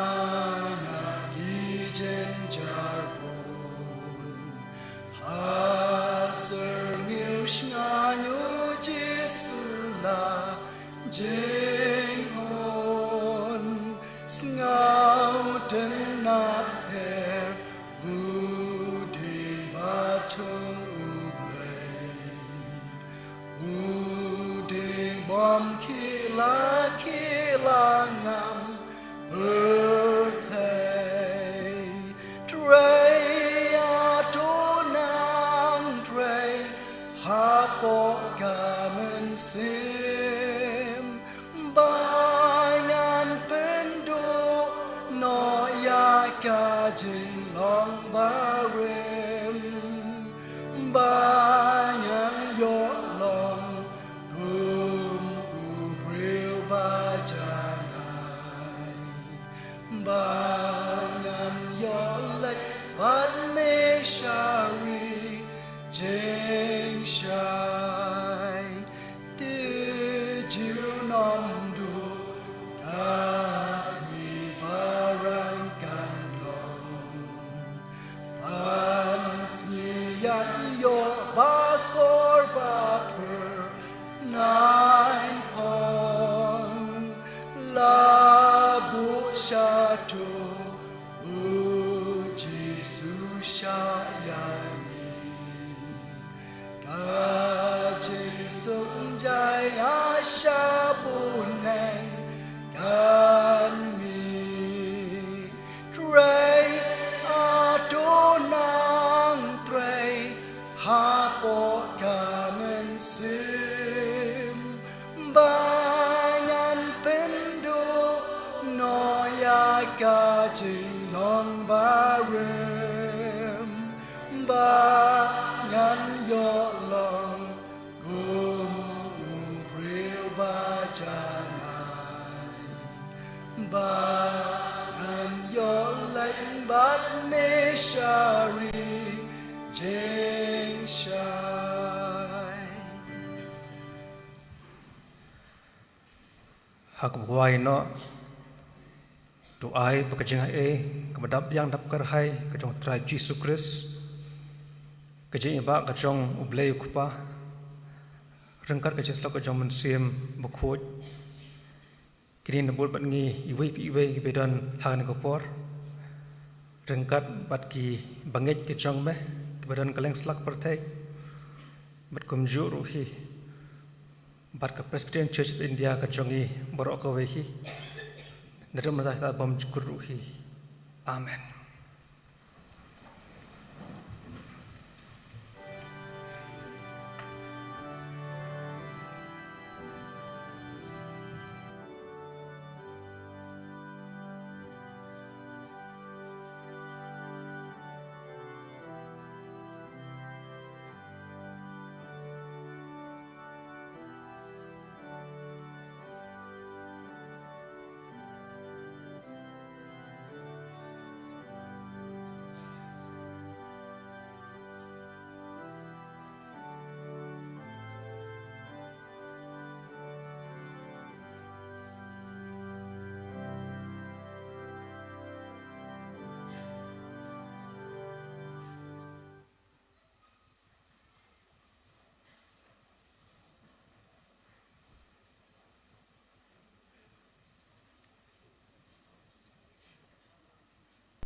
ngat ki jynjar bun. Ha syrngiew shngain, U Jisu, la jinghun, sngewtynnad pher, u dieng ba thung U Blei, u dieng bym khih la khih la ngam pyrthei. Trei, A Trai, nang trei hapoh ka mynsiem, ba ngan pynduh noh ïa ka jinglong barim, ba ngan ïoh long kum u briew ba janai, ba ngan ïoh leit bad me sha ri jingshai. Te junom duh ka sngi ba rang kan long, ban sngi ïaid ïoh ba kor ba pher nangphong, la buh sha to U Jisu sha ïa ngi. Ka jingsuk jai ha sha bneng kan mih. Trei, A Trai, nang trei hapoh ka mynsiem, ba ngan pynduh noh ïa ka jinglong barim, ba ngan ïoh long kum u briew ba janai, ba ngan ïoh leit bad me sha ri jingshai. Ha kaba wai noh, to ai ba ka jingaiei kaba dap biang dap kyrhai ka jong U Trai Jisu Khrist, ka jingïabah ka jong U Blei U Kpa, ryngkat ka jingslap ka jong U Mynsiem Bakhuid, kine na bud bad ngi iwei pa iwei kiba don ha kane ka por, ryngkat bad ki bangeit ki jong me kiba don kylleng slak pyrthei, bad kumjuh ruh hi bad ka Presbyterian Church of India ka jong ngi baroh kawei hi, naduh mynta haduh bymjukut ruh hi. Amen.